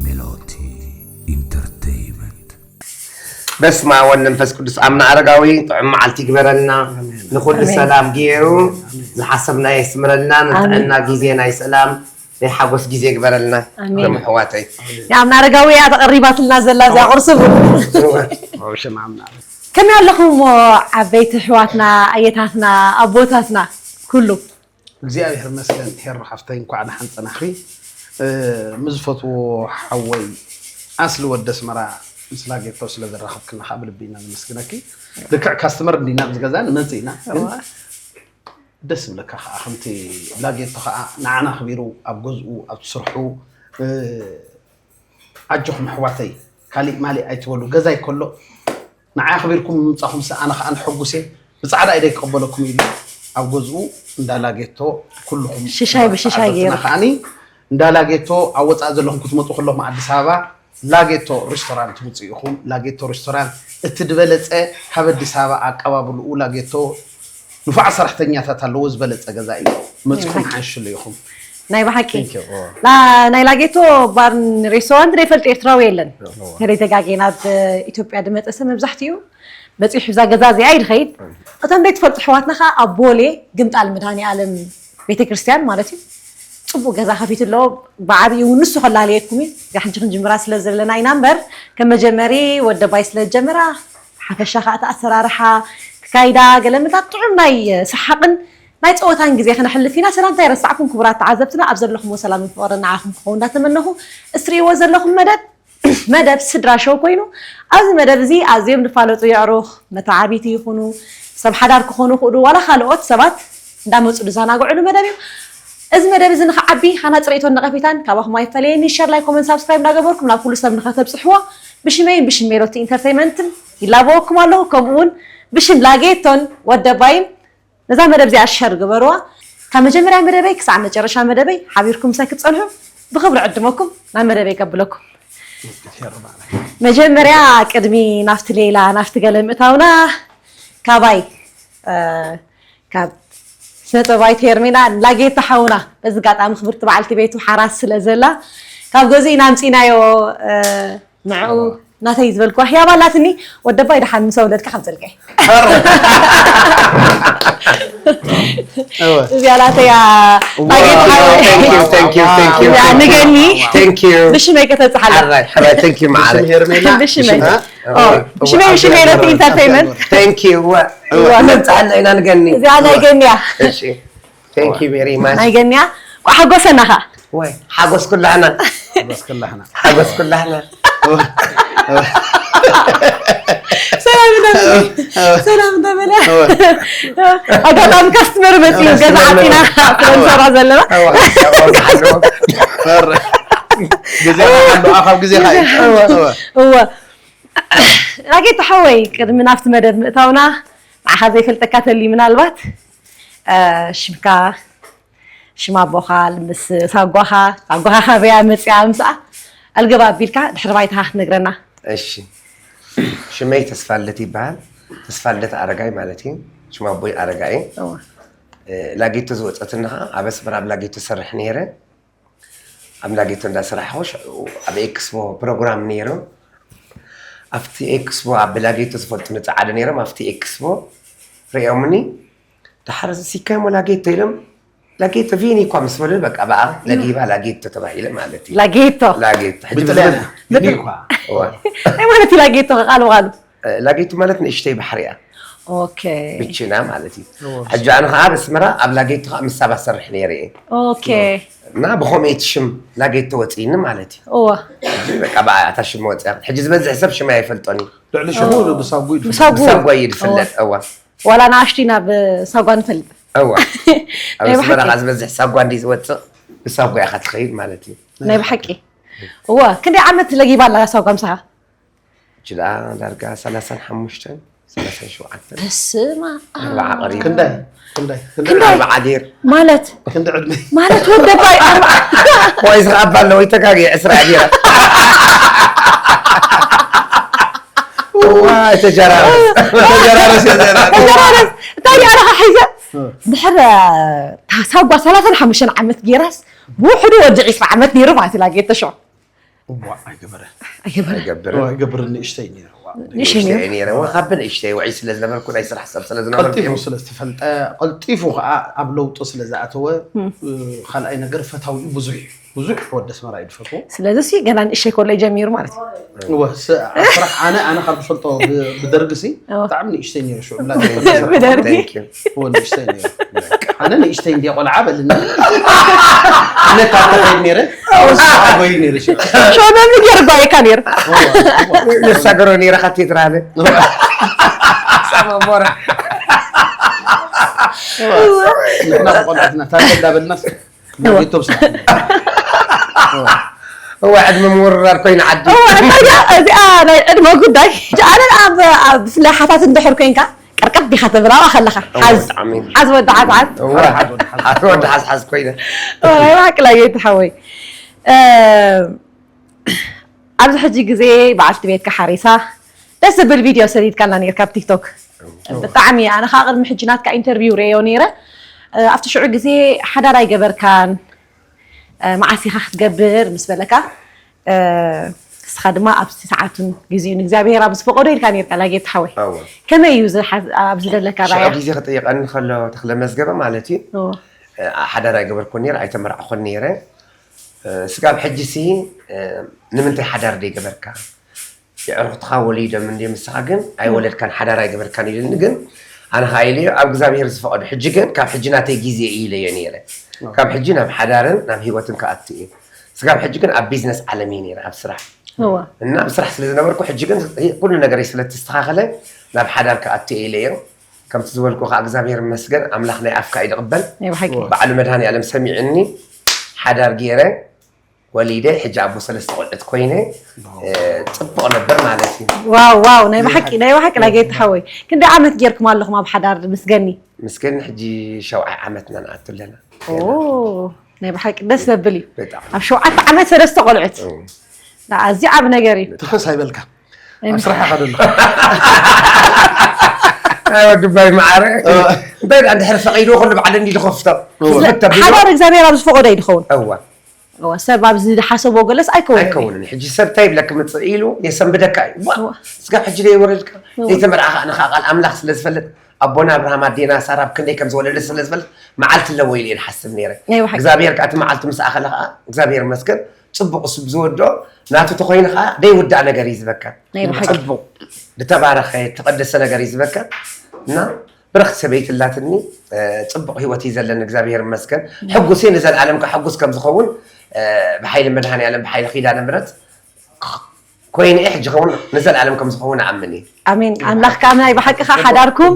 ሜሎቲ ኢንተርቴይመንት። በስመ አብ ወወልድ ወመንፈስ ቅዱስ። አምና አረጋዊ ጥዑም መዓልቲ ይግበረልና። ንኹሉ ኣሜን። ሰላም ገይሩ ዝሓሰብና የስምረልና። ኣሜን። ንጥዕና ግዜ ናይ ሰላም ናይ ሓጎስ ግዜ ይግበረልና። ኣሜን። ሎም ኣሕዋተይ። ንኣምና ኣረጋዊ እያ ተቐሪባትልና ዘላ እዚኣ ቁርሲ ቡን። እወ። እወ፣ ሽም ኣምና። ከመይ ኣለኹም እሞ ዓበይቲ ኣሕዋትና፣ ኣየታትና፣ ኣቦታትና ኩሉ? እግዚኣብሔር ይመስገን። ሄሮ ሓፍተይ፣ እንኳዕ ደሓን ጸናሕኺ። እ፣ ምስ ዝፈትዎ ሓወይ ኣስሊ ወዲ ኣስመራ ምስ ላጌቶ ስለ ዘራኸብክና ከዓ ብልቢ ኢና ነመስግነኪ። ልክዕ ካስተመር እንዲና ኣብዚ ገዛ ንመጽእ ኢና፣ ግን እዋ። ደስ ዝብለካ ከዓ ከምቲ ላጌቶ ከዓ ንዓና ኣኽቢሩ ኣብ ገዝኡ ኣብ ስርሑ፣ እ፣ ኣጆኹም ኣሕዋተይ፣ ካሊእ ማሊእ ኣይትበሉ፣ ገዛይ ከሎ ንዓይ ኣኽቢርኩም ምምጻኹምሲ ኣነ ኸኣ ንሕጉስ እየ፣ ብጻዕዳ ኢደይ ክቕበለኩም ኢሉ ኣብ ገዝኡ እንዳ ላጌቶ ኩልኹም ሽሻይ ብሽሻይ ገይሩ። ከዓኒ እንዳ ላጌቶ ኣብ ወጻኢ ዘለኹም ክትመጹ ከለኹም ኣዲስ ኣበባ ላጌቶ ሬስቶራንት ትምጹ ኢኹም። ላጌቶ ሬስቶራንት እቲ ዝበለጸ ካብ ኣዲስ ኣበባ ኣቀባብልኡ ላጌቶ ንፉዓት ሰራሕተኛታት ኣለዎ፣ ዝበለጸ ገዛ እዩ። መጺኹም ሓንሽሉ ኢኹም። ናይ ብሓቂ። Thank you። ላ-፣ ናይ ላጌቶ ባርን ሬስቶራንት ዘይፈልጥ ኤርትራዊ የለን። እዎ። ተደጋጊና ኣብ ኢትዮጵያ ዝመጸ ሰብ መብዛሕትኡ በጺሑ እዛ ገዛ እዚኣ እዩ ዝኸይድ። እቶም ዘይትፈልጡ ኣሕዋትና ኸዓ ኣብ ቦሌ ግምጣል መድኃኔዓለም ቤተክርስትያን ማለት እዩ። ጽቡቕ ገዛ ከፊቱ ኣሎ። ብዓብዩ እውን ንሱ ከላለየኩም እዩ። እዚኣ ሕጂ ክንጅምራ ስለ ዘለና ኢና እምበር፣ ከም መጀመሪ ወደባይ ስለ ዝጀመራ፣ ሓፈሻ ኸዓ እቲ ኣሰራርሓ፣ ክካይዳ፣ ገለ ምታት ጥዑም ናይ ሰሓቕን ናይ ጸወታን ግዜ ክነሕልፍ ኢና። ሰላምታ ኣይረሳዕኩን ክቡራት ተዓዘብትና፣ ኣብ ዘለኹምዎ ሰላምን ፍቕርን ንዓኹም ክኸውን እንዳተመነኹ፣ እትርእይዎ ዘለኹም መደብ፣ መደብ ስድራ ሾው ኮይኑ፣ ኣብዚ መደብ እዚ ኣዝዮም ዝፋለጡ የዕሩኽ፣ መተዓቢቲ ይኹኑ፣ ሰብ ሓዳር ክኾኑ ይኽእሉ፣ ዋላ ካልኦት ሰባት እንዳመጹ ዝዘናግዕሉ መደብ እዩ። እዚ መደብ እዚ ንኽዓቢ፣ ሃናጺ ርእይቶን ነቐፌታን ካባኹም ኣይፈለየኒ። ሸር፣ ላይክ፣ ኮመንት፣ ሳብስክራይብ እንዳገበርኩም ናብ ኩሉ ሰብ ንኸተብጽሕዎ ብሽመይን ብሽም ሜሎቲ ኢንተርተይመንትን ይላበወኩም ኣለኹ። ከምኡ እውን ብሽም ላጌቶን ወደባይን ነዛ መደብ እዚኣ ሸር ግበርዋ። ካብ መጀመርያ መደበይ ክሳዕ መጨረሻ መደበይ ሓቢርኩም ምሳይ ክትጸንሑ ብኽብሪ ዕድመኩም ናብ መደበይ ከብለኩም። መጀመርያ ቅድሚ ናብቲ ሌላ ናብቲ ገለ ምእታውና ካባይ፣ እ፣ ካብ ስነ ጥበባዊት ሄርሜላ ላጌታ ሓውና፣ በዚ ኣጋጣሚ ክብርቲ በዓልቲ ቤቱ ሓራስ ስለ ዘላ ካብ ገዝኡ ኢና ኣምጺእናዮ፣ እ፣ ንዕኡ ናተይ ዝበልክዋ ህያብ ኣላትኒ። ወደባይ ደሓን ምስ ኣውለድካ ከምፀልካ እየ። እወ። እዚኣ ናተይ እያ። እዋ፣ ታጌት ሓወይ። Thank you, thank you, thank you, እዚኣ thank you። ንገኒ። Thank you። ብሽመይ ከተብፅሓላ። ሕራይ፣ ሕራይ፣ thank you፣ መዓረይ። ብሽም ሄርሜላ። ብሽመይ። ብሽም ሄ-፣ ኦ፣ እዋ፣ ብሽመይ፣ እዋ፣ ብሽመይ እዋ፣ ነቲ ኢንተርቴይመንት። Thank you፣ እዋ። እዋ። እዋ። ነብፅሓላ ኢና ንገኒ። እዚኣ ናይ እዋ። ገኒ እያ። እሺ። Thank you very much። ናይ ገኒ እያ። ቋ ሓጎሰና ኸዓ። ወይ፣ ሓጎስ ኩላህና። ሓጎስ ኩላህና። ሓጎስ ኩላህና። ሰላም እንዳበለ። ሰላም እንዳበለ። ኣጋጣሚ ካስትመር መፅዩ፣ ካስትመር ገዛ ዓፂና መፅዩ። ስለ ንሰራ ዘለና። እወ፣ እወ፣ እወ። ግዜ ኣሎ፣ ኣብ ግዜ ኸዓ እዩ። እወ። እወ። ላጌታ ሓወይ፣ ቅድሚ ናብቲ መደብ ምእታውና፣ ንዓኻ ዘይፈልጠካ ተልዩ ምናልባት፣ እ፣ ሽምካ ሽም ኣቦኻ ምስ ሳጓኻ፣ ሳጓኻ ካበያ መጽያ ምስኣ ኣልገብ ኣቢልካ ድሕሪ ባይታኻ ክትነግረና። እሺ። ሽመይ ተስፋልደት ይበሃል። ተስፋልደት ኣረጋይ ማለት እዩ። ሽም ኣቦይ ኣረጋይ። እወ። እ፣ ላጌቶ ዝወጸትና ኸዓ ኣብ ኣስመራ ኣብ ላጌቶ ሰርሕ ነይረ። ኣብ ላጌቶ እንዳሰራሕኹ ሽዑ ኣብ ኤክስፖ ፕሮግራም ነይሩ። ኣብቲ ኤክስፖ ኣብ ላጌቶ ዝፈልጡኒ ጸዓዱ ነይሮም። ኣብቲ ኤክስፖ ሪኦምኒ፣ "ደሓር እዚ ሲካሞ ላጌቶ?" ኢሎም፣ "ላጌቶ ቪኒ እኳ" ምስ በሉ፣ በቃ ብኣ ለጊባ ላጌቶ ተባሂለ ማለት እዩ። ላጌቶ። ላጌቶ። ሕጂ ብጥልያን ብዝብል ቪኒ እኳ። እዋ። እንታይ ማለት እዩ ላጌቶ ቃል ብቓሉ? እ፣ ላጌቶ ማለት ንእሽተይ ባሕሪ እያ። ኦኬ። ብችና ማለት እዩ። እዎ። ሕጂ ኣነ ኸዓ ኣብ ኣስመራ ኣብ ላጌቶ ኸዓ ምስ ሳባ ሰርሕ ነይረ እየ። ኦኬ። እና ብኸምኡ እቲ ሽም ላጌቶ ወፂእኒ ማለት እዩ። እዎ። ሕጂ በቃ ብኣ እታ ሽም ወፂኣ። ሕጂ ዝበዝሕ ሰብ ሽመይ ኣይፈልጦን እዩ። ልዕሊ ሽሙ ብሳጉ እዩ ዝፍለጥ። ብሳጉ። ብሳጓ እዩ ዝፍለጥ። እዎ። እዋ። ዋላ ንኣሽቱ ኢና ብሳጓ ንፈልጥ። እዋ። ኣብ ናይ ኣስመራ ብሓቂ። ኸዓ ዝበዝሕ ሳጓ እንዲ ዝወፅእ ብሳጓ ኢኻ ትኸይድ ማለት እዩ። ናይ ብሓቂ። እዎ። ክንደይ ዓመት ለጊባ ኣላ ሳጓ ምሳኻ? ሕጂ ደኣ ዳርጋ ሰላሳን ሓሙሽተን፣ ሰላሳን ሸውዓተን። በስመ ኣብ። ኣርብዓ ቀሪቡ። ክንደይ? ክንደይ? ክንደይ? ክንደይ? ኣርብዓ ዲር። ማለት? ክንዲ ዕድመ። ማለት ወደባይ ኣርብዓ። ወይ ስራ ኣባ ኣለዎ፣ ይተጋግየ ዕስራ ዲራ። ዋይ፣ ተጀራረስ። ተጀራረስ፣ ተጀራረስ። ተጀራረስ። እንታይ ደኣ ኢኻ ሒዘ? እ። ድሕሪ፣ እ፣ ሳጓ ሰላሳን ሓሙሽተን ዓመት ጌራስ ብውሕዱ ወዲ ዕስራ ዓመት ነይሩ ማለት እዩ ላጌት ተሾ። እዋ ኣይገበረ ኣይገበረ ኣይገብር ኣይገብር ንእሽተይ ነይሩ። ንእሽተይ ነይሩ ንእሽተይ ነይረ እዋ ካብ ንእሽተይ ውዒ ስለ ዝነበርኩ ናይ ስራሕ ሰብ ስለ ዝነበርኩ ቀልጢፉ ስለ ዝተፈልጠ ቀልጢፉ ከዓ ኣብ ለውጢ ስለ ዝኣተወ ካልኣይ ነገር ፈታዊኡ ብዙሕ እዩ። ብዙሕ ወዲ ኣስመራ እዩ ዝፈትዎ። ስለዚ ሲ ገና ንእሽተይ ኮሎ ጀሚሩ ማለት እዩ እወ ስ- ኣብ ስራሕ ኣነ ኣነ ካብ ዝፈልጦ ብ- ብደርጊ ሲ እወ። ብጣዕሚ ንእሽተይ ነይሩ ሽዑ ብላ ብደርጊ እወ ንእሽተይ ነይሩ። ኣነ ንእሽተይ እንዲያ ቆልዓ በልኒ ኣነ ካብ ተኸይድ ነይረ ኣወይ ነይሩ ሽዑ ሾመም ገርባይካ ነይሩ ንሳገሮ ነይረ ካቴድራለ ሳመቦረ ንሕና ቆልዓትና ታገዳ በልናስ ቶም ስራሕ እዋ ዕድመ ምውርራር ኮይና ዓዲ እዋ፣ እንታይ እያ? እዚኣ ናይ ዕድመ ጉዳይ ኣነ ኣብ ኣብ ብፍላይ ሓታት እንድሕር ኮይንካ ቀርቀብ ዲኻ ተብላዋ ከለኻ ሓዝ ብጣዕሚ። ሓዝ ወዲ ሓዝ ሓዝ እዋ ሓደ ወዲ ሓዝሓዝ ኮይነ ራይዋ ክላየት ሓወይ ኣብዚ ሕጂ ግዜ በዓልቲ ቤትካ ሓሪሳ ደስ ዝብል ቪድዮ ሰዲድካልና ነርካ ኣብ ቲክቶክ ብጣዕሚ ኣነ ከዓ ቅድሚ ሕጂ ናትካ ኢንተርቪው ርእዮ ነይረ ኣብቲ ሽዑ ግዜ ሓዳር ኣይገበርካን መዓስ ኢኻ ክትገብር ምስ በለካ ንስኻ ድማ ኣብቲ ሰዓቱን ግዜኡን እግዚኣብሔር ኣብ ዝፈቀዶ ኢልካ ነርካ ላጌት ሓወይ ከመይ እዩ ኣብዚ ዘለካ ራያ ግዜ ክጥይቀኒ ከሎ ተክለ መዝገበ ማለት እዩ ሓዳር ኣይገበርኩን ነይረ ኣይተመርዕኹን ነይረ ስጋብ ሕጂ ሲ ንምንታይ ሓዳር ደይገበርካ የዕሩኽትኻ ወሊዶም እንዲ ምስኻ ግን ኣይወለድካን ሓዳር ኣይገበርካን ኢሉኒ ግን ኣነ ከዓ ኢለዮ ኣብ እግዚኣብሔር ዝፈቐዶ ሕጂ ግን ካብ ሕጂ ናተይ ግዜ እዩ ኢለዮ ነይረ ካብ ሕጂ ናብ ሓዳርን ናብ ህይወትን ክኣቱ እየ ስጋብ ሕጂ ግን ኣብ ቢዝነስ ዓለም እየ ነይረ ኣብ ስራሕ እና ኣብ ስራሕ ስለ ዝነበርኩ ሕጂ ግን ኩሉ ነገር ስለ ተስተኻኸለ ናብ ሓዳር ክኣቱ እየ ኢለዮ ከምቲ ዝበልኩ ከዓ እግዚኣብሔር ይመስገን ኣምላኽ ናይ ኣፍካ እዩ ዝቕበል ባዕሉ መድሃኒ ኣለም ሰሚዕኒ ሓዳር ገይረ ወሊደ ሕጂ ኣቦ ሰለስተ ቆልዑት ኮይነ ፅቡቕ ነበር ማለት እዩ ዋው ዋው ናይ ብሓቂ ናይ ብሓቂ ላጌት ሓወይ ክንደይ ዓመት ጌርኩም ኣለኹም ኣብ ሓዳር ምስ ገኒ ምስ ገኒ ሕጂ ሸውዓይ ዓመትና ንኣቱ ኣለና ናይ ብሓቂ ደስ ዘብል እዩ በጣም ኣብ ሸውዓተ ዓመት ሰለስተ ቆልዑት ኣዝዩ ዓብ ነገር እዩ ትኸስ ኣይበልካ ኣብ ስራሕ ኢኻ ደሎ ወዲ ባይ ማዓረ እንታይ ደኣ እንድሕር ፈቒድዎ ኩሉ ባዕለ እንዲ ዝኸፍቶ ሓዳር እግዚኣብሔር ኣብ ዝፈቐዶ እዩ ዝኸውን እዋ እዋ ሰብ ኣብ ዝሓሰቦ ገለስ ኣይከውን ኣይከውንን ሕጂ ሰብ እንታይ ይብለክ ምፅእ ኢሉ የሰንብደካ እዩ ዋ ስጋብ ሕጂ ዘይወረድካ ዘይተመርዓኻ ንኻ ቃል ኣምላኽ ስለ ዝፈልጥ ኣቦና ኣብርሃም ኣዴና ሳራ ኣብ ክንደይ ከም ዝወለደ ስለ ዝፈልጥ መዓልቲ ኣለዎ ኢለ እየ ዝሓስብ ነይረ እግዚኣብሔር ከዓ እቲ መዓልቲ ምስ ኣኸለ ከዓ እግዚኣብሔር መስገን ፅቡቅ እሱ ብዝወዶ ናቱ ተኮይኑ ከዓ ደይውዳእ ነገር እዩ ዝበካ ፅቡቅ ዝተባረኸ ተቀደሰ ነገር እዩ ዝበካ እና ብርኽቲ ሰበይቲ ኣላትኒ ፅቡቅ ህይወት እዩ ዘለኒ እግዚኣብሔር ይመስገን ሕጉስ እየ ንዘለኣለም ከዓ ሕጉስ ከም ዝኸውን ብሓይሊ መድሃኒ ኣለም ብሓይሊ ኪዳነ ምረት ኮይነ እየ ሕጂ ከውን ንዘለኣለም ከም ዝኸውን ኣኣምን እየ ኣሜን ኣምላኽ ከዓ ናይ ብሓቂ ከዓ ሓዳርኩም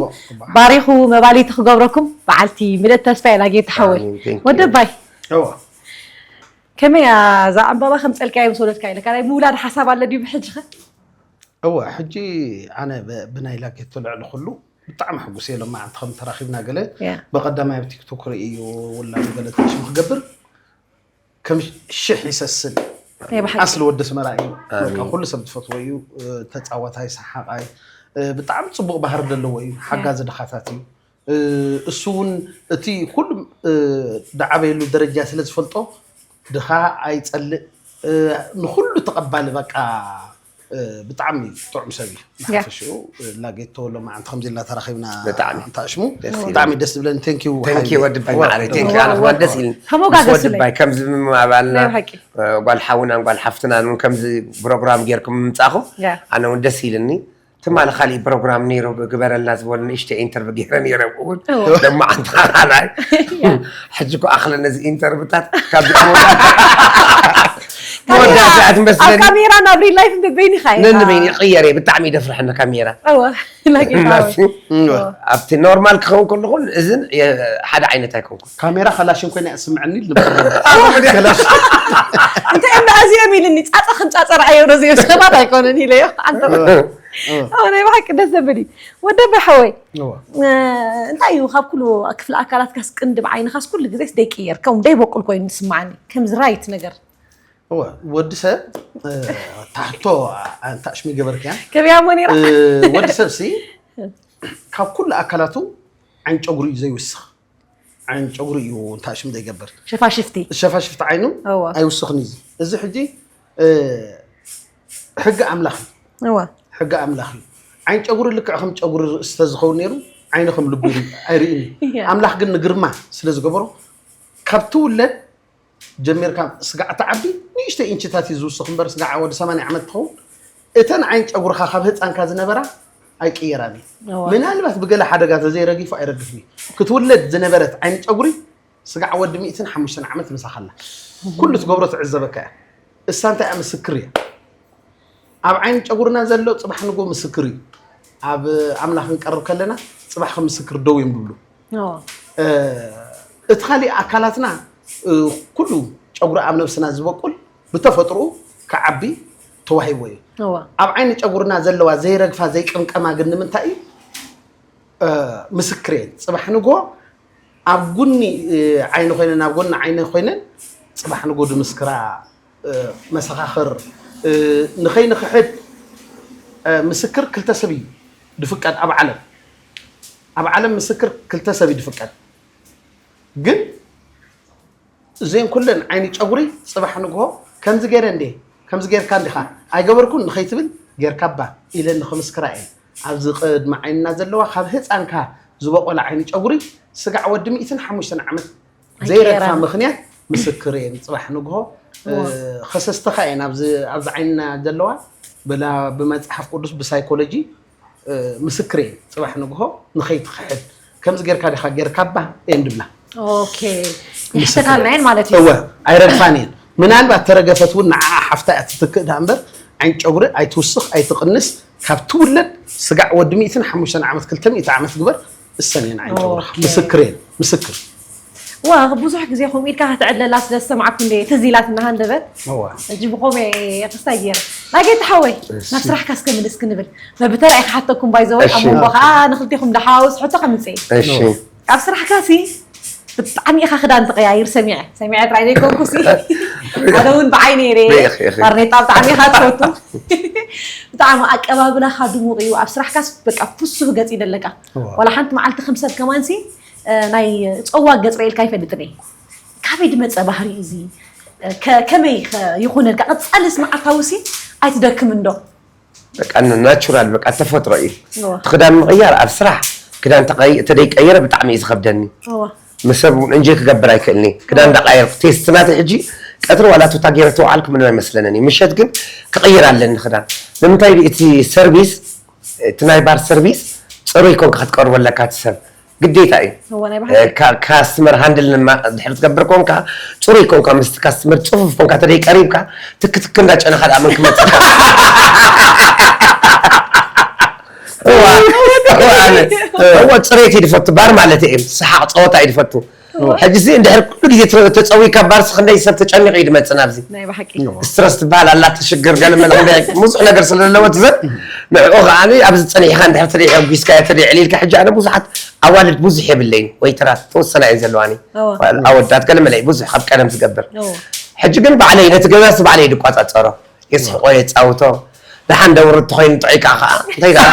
ባሪኹ መባሊቲ ክገብረኩም በዓልቲ ምልእቲ ተስፋ እየ ላጌታ ሓወይ ወደባይ ከመይ እያ እዛ ዕምባባ ከም ፀልካያ ምስ ወለድካ ኢለ ካልኣይ ምውላድ ሓሳብ ኣሎ ድዩ ብሕጂ ኸ እወ ሕጂ ኣነ ብናይ ላጌቶ ልዕሊ ኩሉ ብጣዕሚ ሕጉስ እየ ሎማዓንቲ ከም ተራኺብና ገለ ብቐዳማይ ኣብ ቲክቶክ ርእዩ ውላዱ ገለ ተሽሙ ክገብር ከም ሽሕ ይሰስን ኣስሊ ወዲ ኣስመራ እዩ ኩሉ ሰብ ዝፈትዎ እዩ ተፃዋታይ ሰሓቃይ ብጣዕሚ ፅቡቅ ባህሪ ዘለዎ እዩ ሓጋዚ ድኻታት እዩ እሱ እውን እቲ ኩሉ ዝዓበየሉ ደረጃ ስለ ዝፈልጦ ድኻ ኣይፀልእ ንኩሉ ተቐባሊ በቃ ብጣዕሚ ጥዑም ሰብ እዩ ንሓፈሽኡ ላጌቶ ሎማዓንቲ ከምዚ ኢልና ተራኺብና እንተኣሽሙ ብጣዕሚ ደስ ዝብለኒ ቴንኪዩ ቴንኪዩ ወዲ ባይ ማዓረይ ቴንኪዩ ኣነ ከማን ደስ ኢልኒ ተሞጋገስለይ ባይ ከምዚ ምምባልና ጓል ሓውናን ጓል ሓፍትናን እውን ከምዚ ፕሮግራም ጌርኩም ምምፃእኹም ኣነ እውን ደስ ኢልኒ ትማሊ ካሊእ ፕሮግራም ነይሩ ግበረልና ዝበሉ ንእሽተ ኢንተርቪ ገይረ ነይረ እውን ደሞ ዓንታ ካልኣይ ሕጂ ኮ ኣኽለ ነዚ ኢንተርቪታት ካብ መወዳእታ ትመስለኒ ካሜራ ናብ ሪል ላይፍ ንበይኒ ኻይ ነንበይኒ ይቕየር ብጣዕሚ ይደፍርሐኒ ካሜራ ላኪን ኣብቲ ኖርማል ክኸውን ከለኹን እዝን ሓደ ዓይነት ኣይኮንኩን ካሜራ ካላሽን ኮይና ስምዐኒ እንታይ እዚኦም ኢልኒ ፃፀ ከም ፃፀ ረኣዮ ነዚኦም ሰባት ኣይኮነን ኢለዮ ናይ ብሓቂ ደስ ዘብል እዩ ወደ በሐወይ እንታይ እዩ ካብ ኩሉ ክፍሊ ኣካላትካስ ቅንዲ ብዓይንኻስ ኩሉ ግዜስ ደይቅየር ከም ደይበቁል ኮይኑ ዝስማዓኒ ከምዚ ራይት ነገር ወዲ ሰብ ታሕቶ ኣንታ ሽሚ ገበርክያ ከቢያ ሞ ነራ ወዲ ሰብ ሲ ካብ ኩሉ ኣካላቱ ዓይን ጨጉሪ እዩ ዘይውስኽ ዓይኒ ጨጉሪ እዩ እንታይ ሽም ዘይገብር ሸፋሽፍቲ ሸፋሽፍቲ ዓይኑ እወ። ኣይውስኽን እዩ እዚ ሕጂ እ፣ ሕጊ ኣምላኽ እዩ እወ ሕጊ ኣምላኽ እዩ ዓይኒ ጨጉሪ ልክዕ ከም ጨጉሪ ርእሲ ተዝኸውን ነይሩ ዓይኒ ከም ልቡ ይርኢ- ኣይርእን እዩ ያ። ኣምላኽ ግን ንግርማ ስለ ዝገበሮ ካብ ትውለድ ጀሚርካ ስጋዕ ትዓቢ ንእሽተይ ኢንችታት እዩ ዝውስኽ እምበር ስጋዕ ወዲ ሰማንያ ዓመት ትኸውን እተን ዓይኒ ጨጉርኻ ካብ ህፃንካ ዝነበራ ኣይቅየራን እዩ እወ። ምናልባት ብገለ ሓደጋ ተዘይረጊፉ ኣይረግፍን እዩ ክትውለድ ዝነበረት ዓይኒ ጨጉሪ ስጋዕ ወዲ ሚእትን ሓሙሽተን ዓመት ምሳኻ ኣላ ኩሉ ትገብሮ ትዕዘበካ እያ እሳ እንታይ እያ ምስክር እያ ኣብ ዓይኒ ጨጉርና ዘሎ ፅባሕ ንጎ ምስክር እዩ ኣብ ኣምላኽ ክንቀርብ ከለና ፅባሕ ከም ምስክር ደው እዮም ዝብሉ እወ እ፣ እቲ ካሊእ ኣካላትና እ፣ ኩሉ ጨጉሪ ኣብ ነብስና ዝበቁል ብተፈጥሮኡ ክዓቢ ተዋሂቦ እዩ እወ ኣብ ዓይኒ ጨጉርና ዘለዋ ዘይረግፋ ዘይቀምቀማ ግን ንምንታይ እዩ እ፣ ምስክር እየን ፅባሕ ንጎ ኣብ ጉኒ እ፣ ዓይኒ ኮይነን ኣብ ጎኒ ዓይኒ ኮይነን ፅባሕ ንጎ ድምስክራ እ፣ መሰኻኽር እ፣ ንኸይንኽሕድ እ፣ ምስክር ክልተ ሰብ እዩ ድፍቀድ ኣብ ዓለም ኣብ ዓለም ምስክር ክልተ ሰብ እዩ ድፍቀድ ግን እዚን ኩለን ዓይኒ ጨጉሪ ፅባሕ ንግሆ ከምዚ ገይረ እንዴ ከምዚ ገይርካ እንዲኻ ኣይገበርኩን ንኸይትብል ጌርካ እባ ኢለን ንኽምስክራ እየን ኣብዚ ቅድሚ ዓይንና ዘለዋ ካብ ህፃንካ ዝበቆለ ዓይኒ ጨጉሪ ስጋዕ ወዲ ሚእትን ሓሙሽተን ዓመት ዘይረግፋ ኣይቀየራን። ምኽንያት ምስክር እየን ፅባሕ ንግሆ እ፣ ኸሰስተኻ እየን ኣብዚ ኣብዚ ዓይንና ዘለዋ ብላ ብመፅሓፍ ቅዱስ ብሳይኮሎጂ እ፣ ምስክር እየን ፅባሕ ንግሆ ንኸይትኽሕድ ከምዚ ጌርካ ዲኻ ጌርካ እባ እየን ድብላ ኦኬ ይሕተታልና እየን ማለት እዩ እወ ኣይረግፋን እየን ምናልባት ተረገፈት እውን ንዓኣ ሓፍታ እያ ትትክእ ዳ እምበር ዓይን ጨጉሪ ኣይትውስኽ ኣይትቕንስ ካብ ትውለድ ስጋዕ ወዲ ሚእትን ሓሙሽተን ዓመት ክልተ ሚእቲ ዓመት ግበር እሰን እየን ዓይን ጨጉሪ ኦኬ። ምስክር እየን ምስክር ዋ ብዙሕ ግዜ ከምኡ ኢልካ ክትዕለላ ስለ ዝሰማዕኩ እንደ ትዝ ኢላትና ሃንደበት እወ ሕጂ ብኸመይ ክስታይ ገይረ ናጌታ ሓወይ ናብ ስራሕካ እስከ ምልስ ክንብል መብተላይ ክሓተኩም ባይዘወይ ኣብ እሺ። መንጎ ከዓ ንክልቲኹም ደሓውስ ሕቶ ከምፅእ እሺ ኣብ ስራሕካ ሲ ብጣዕሚ ኢኻ ክዳን ትቀያይር ሰሚዐ ሰሚዐ ጥራይ ዘይኮንኩ ሲ ሓደ እውን ብዓይ ነይረ በይኽ ኢኺ። ባርኔጣ ብጣዕሚ ኢኻ ትፈቱ ብጣዕሚ ኣቀባብላኻ ድሙቕ እዩ ኣብ ስራሕካስ በቃ ፍሱህ ገፅ ይደለካ ዋላ ሓንቲ መዓልቲ ከም ሰብ ከማንሲ ናይ ፀዋ ገፅ ርኤልካ ኣይፈልጥን እየ ካበይ ድመፀ ባህሪ እዚ ከመይ ይኾነልካ ቀፃልስ መዓልታዊ ሲ ኣይትደክም እንዶ በቃ ናቹራል በቃ ተፈጥሮ እዩ እዋ። ክዳን ምቕያር ኣብ ስራሕ ክዳን ተደይቀይረ ብጣዕሚ እዩ ዝኸብደኒ እዋ። ምሰብ እውን እንጆይ ክገብር ኣይክእልኒ ክዳን እንዳቀየርኩ ቴስት ናተ ሕጂ ቀትሪ ዋላ ቱታ ገይረ ተውዓልኩ ምንም ኣይመስለንን እዩ ምሸት ግን ክቕይር ኣለኒ ክዳን ንምንታይ እቲ ሰርቪስ እቲ ናይ ባር ሰርቪስ ፅሩይ ኮንካ ክትቀርቦ ኣለካ እቲ ሰብ ግዴታ እዩ እዋ፣ ናይ ባህሪ። ካስትመር ሃንድል ድሕሪ ትገብር ኮንካ ፅሩይ ኮንካ ምስ ካስትመር ፅፉፍ ኮንካ ተደይ ቀሪብካ ትክትክ እንዳጨነኻ ደኣ መን ክመፅእ እዋ፣ እዋ፣ ኣነ፣ እዋ፣ ፅሬት እዩ ድፈቱ ባር ማለት እዩ ሰሓቅ ፀወታ እዩ ድፈቱ ሕጂ ዚ እንድሕር ኩሉ ግዜ ተፀዊካ ባርስ ክንደይ ሰብ ተጨኒቑ እዩ ድመፅእ ናብዚ ናይ ብሓቂ ስትረስ ትበሃል ኣላ ትሽግር ገለ መለ ክንደይ ብዙሕ ነገር ስለ ዘለወት ዘ ንዕኡ ከዓ ኣብዚ ፀኒሕካ እንድሕር ተደይ ሕጒስካ ተደይ ዕሊልካ ሕጂ ኣነ ብዙሓት ኣዋልድ ብዙሕ የብለይን ወይተራት ተወሰና እየን ዘለዋኒ እዎ። ኣወዳት ገለ መለ ብዙሕ ካብ ቀደም ዝገብር እዎ። ሕጂ ግን ባዕለይ ነቲ ገዛስ ባዕለይ ድቋፃፀሮ የስሕቆ የፃውቶ ደሓን ደውርድ ተኮይኑ ጥዑይ ከዓ ከዓ እንታይ ደኣ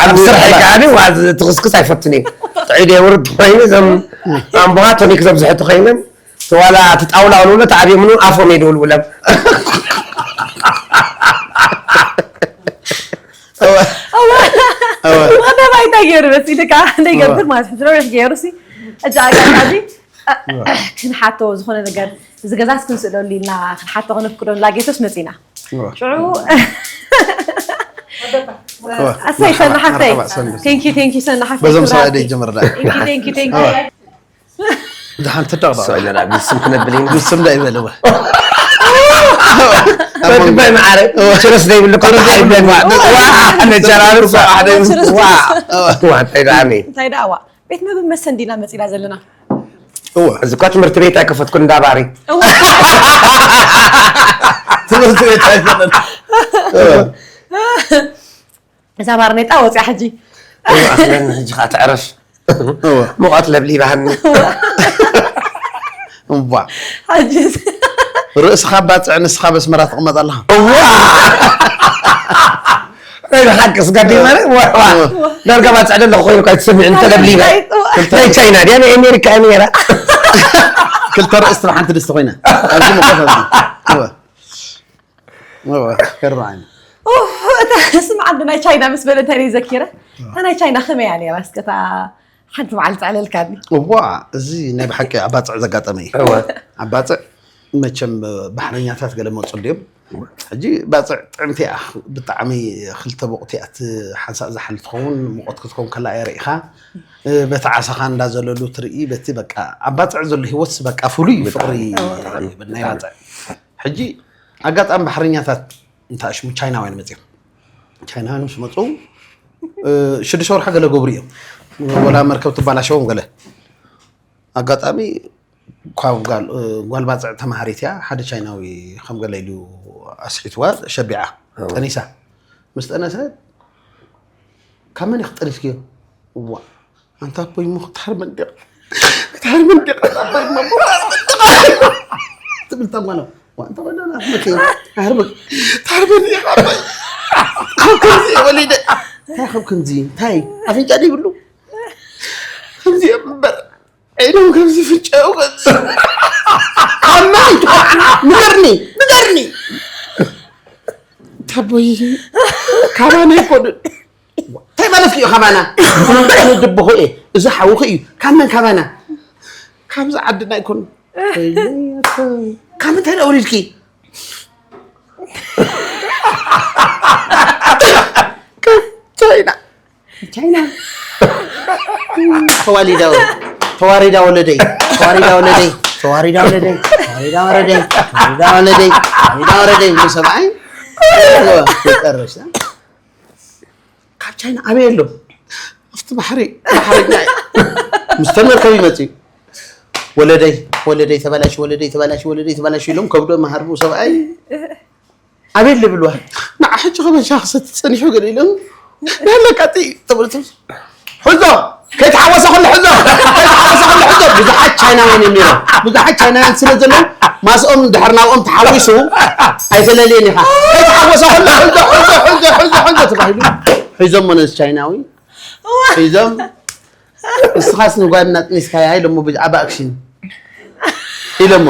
ኣብ ስርሐይ ከዓ ዋዝ ትኽስክስ ኣይፈትን እዩ ጥዑይ ደውርድ ተኮይኑ እዞም ኣምቦኻ ቶኒክ ዘብዝሑ ተኮይኖም ዋላ እቲ ጣውላ ንብሎ ተዓብዮምሉ ኣፎም የድውልውሎም ቀደም ኣይታ ገይሩ በፂ ደካ እንደይገብር ማለት ሕጂ ነዊሕ ገይሩ ሲ ሕጂ ኣጋጣሚ ክንሓቶ ዝኾነ ነገር እዚ ገዛስ ክንስእለሉ ኢልና ክንሓቶ ክነፍቅዶ ንላጌቶስ መፂና ሽዑ ኣሰይ ሰናሓፍተይ መርሓባ፣ ሰንበት። ቴንኪ ቴንኪ ሰናሓፍተይ በዞም ክብራት። ሰብኣይ ደይ ጀምር ደኣ። ቴንኪ ቴንኪ ቴንኪ ድሓን ትዳቕ ደኣ። ስእለና ብስም ክነብል ኢና ብስም ዳ ይበልዋ በድባይ መዓረ ችርስ ዘይብሉ እኳ ተሓይበን ነጀራርሶ ችርስ ዋ እንታይ ደኣኒ እንታይ ደኣ ዋ ቤት ምግቢ መሰ እንዲና መፂና ዘለና እወ እዚ እኳ ትምህርቲ ቤት ኣይከፈትኩ እንዳባሪ እዋ ትምህርቲ ቤት ኣይኮነን እዛ ባርኔጣ ወፅያ ሕጂ ኣለን ሕጂ ከዓ ትዕረፍ እወ ሙቐት ለብሊባሃኒ እምቧ ሕጂ ርእስኻ ባፅዕ ንስኻ በስመራ ትቕመጥ ኣለኻ ናይ ብሓቂ ስጋዲ ማለት ዋ፣ ዋ። ዳርጋ ባጽዕ ደለኹ ኮይኑ እኳ ኣይትሰምዕን፣ ተለብሊበ። ናይ ቻይና ድያ ናይ ኣሜሪካ እያ ነይራ? ክልተ ርእስቲ ብሓንቲ ድስቲ ኮይና ኣብዚ መቆፈ እዋ እዋ ከርባዓኝ ኡፍ፣ እታ ስም ዓዲ ናይ ቻይና ምስ በለ እንታይ ደይ ዘኪረ? እታ ናይ ቻይና ከመይ እያ ነይራ? እስከ እታ ሓንቲ መዓልቲ ኣዕለልካኒ። እዋ፣ እዚ ናይ ብሓቂ ኣብ ባፅዕ ዘጋጠመ እዩ። ኣብ ባፅዕ መቸም ባሕረኛታት ገለ መፁ ድዮም። ሕጂ ባፅዕ ጥዕምቲ እያ፣ ብጣዕሚ ክልተ ቦቕቲ እያ፣ እቲ ሓንሳእ ዝሓል ትኸውን፣ ሙቐት ክትከውን ከላ እያ ርኢኻ። በቲ ዓሳኻ እንዳዘለሉ ትርኢ፣ በቲ በቃ ኣብ ባፅዕ ዘሎ ህይወትስ በቃ ፍሉይ እዩ፣ ፍቕሪ ናይ ባፅዕ። ሕጂ ኣጋጣሚ ባሕረኛታት እንታይ ሽሙ ቻይናውያን መፅዮም። ቻይናውያን ምስ መፁ ሽዱሽተ ወርሒ ገለ ገብሩ እዮም፣ ወላ መርከብ ትባላሸዎም ገለ። ኣጋጣሚ ኳብ ጓል ባፅዕ ተማሃሪት እያ፣ ሓደ ቻይናዊ ከም ገለ ኢሉ ኣስሒትዋ፣ ሸቢዓ ጠኒሳ። ምስ ጠነሰት ካብ መን ኢኺ ጠኒስክዮ? እዋ ኣንታ ኣቦይ እሞ ክትሃርመን ዲኻ? ክትሃርመን ዲኻ? ኣቦይ እሞ ትብል ታጓኖ። ዋንታ ወደና መከይ ሃርመን ትሃርመን ዲኻ? ኣቦይ ካብ ከምዚ ወሊደ እንታይ ካብ ከምዚ እንታይ ኣፍንጫ ዘይብሉ ከምዚ እምበር ዒሎም ከምዚ ፍንጫኡ ከምዚ ኣማይ ንገርኒ ንገርኒ ታቦይ ካባና ይኮኑን እንታይ ማለት እዩ ካባና? ድብኹ እየ እዚ ሓውኺ እዩ። ካብ መን ካባና? ካብዚ ዓድና ኣይኮኑ። ካብ ምንታይ ዳ ወሊድኪ? ቻይና ቻይና ተዋሊዳ ተዋሪዳ ወለደይ ተዋሪዳ ወለደይ ተዋሪዳ ወለደይ ተዋሪዳ ወለደይ ተዋሪዳ ወለደይ ተዋሪዳ ወለደይ ተዋሪዳ ወለደይ ምስ ሰብኣይ መጨረሻ ካብ ቻይና ኣበይ ኣሎ ኣብቲ ባሕሪ ባሕረኛ እዩ። ምስ ተመርከብ ይመፅእ እዩ። ወለደይ ወለደይ ተበላሽ ወለደይ ተበላሽ ወለደይ ተበላሽ ኢሎም ከብዶ መሃርቡ ሰብኣይ ኣበይ ልብልዋ ንዓ ሕጂ ከመሻ ክሰቲ ፀኒሑ ገለ ኢሎም ናለቃጢ ተብለቱ ሕዞ ከይተሓወሰ ኩሉ ሕዞ ከይተሓወሰ ኩሉ ሕዞ ብዙሓት ቻይናውያን እዮም ነይሮም። ብዙሓት ቻይናውያን ስለ ዘለዉ ማስኦም ድሕር ናብኦም ተሓዊሱ ኣይተለልየን ኢኻ። ከይተሓወሰ ኩሉ ሕዞ ሕዞ ሕዞ ሕዞ ሕዞ ተባሂሉ ሒዞሞ ነዚ ቻይናዊ ሒዞም እስኻስ ንጓልና ጥኒስካያ ኢሎሞ ብዛዕባ ኣክሽን ኢሎሞ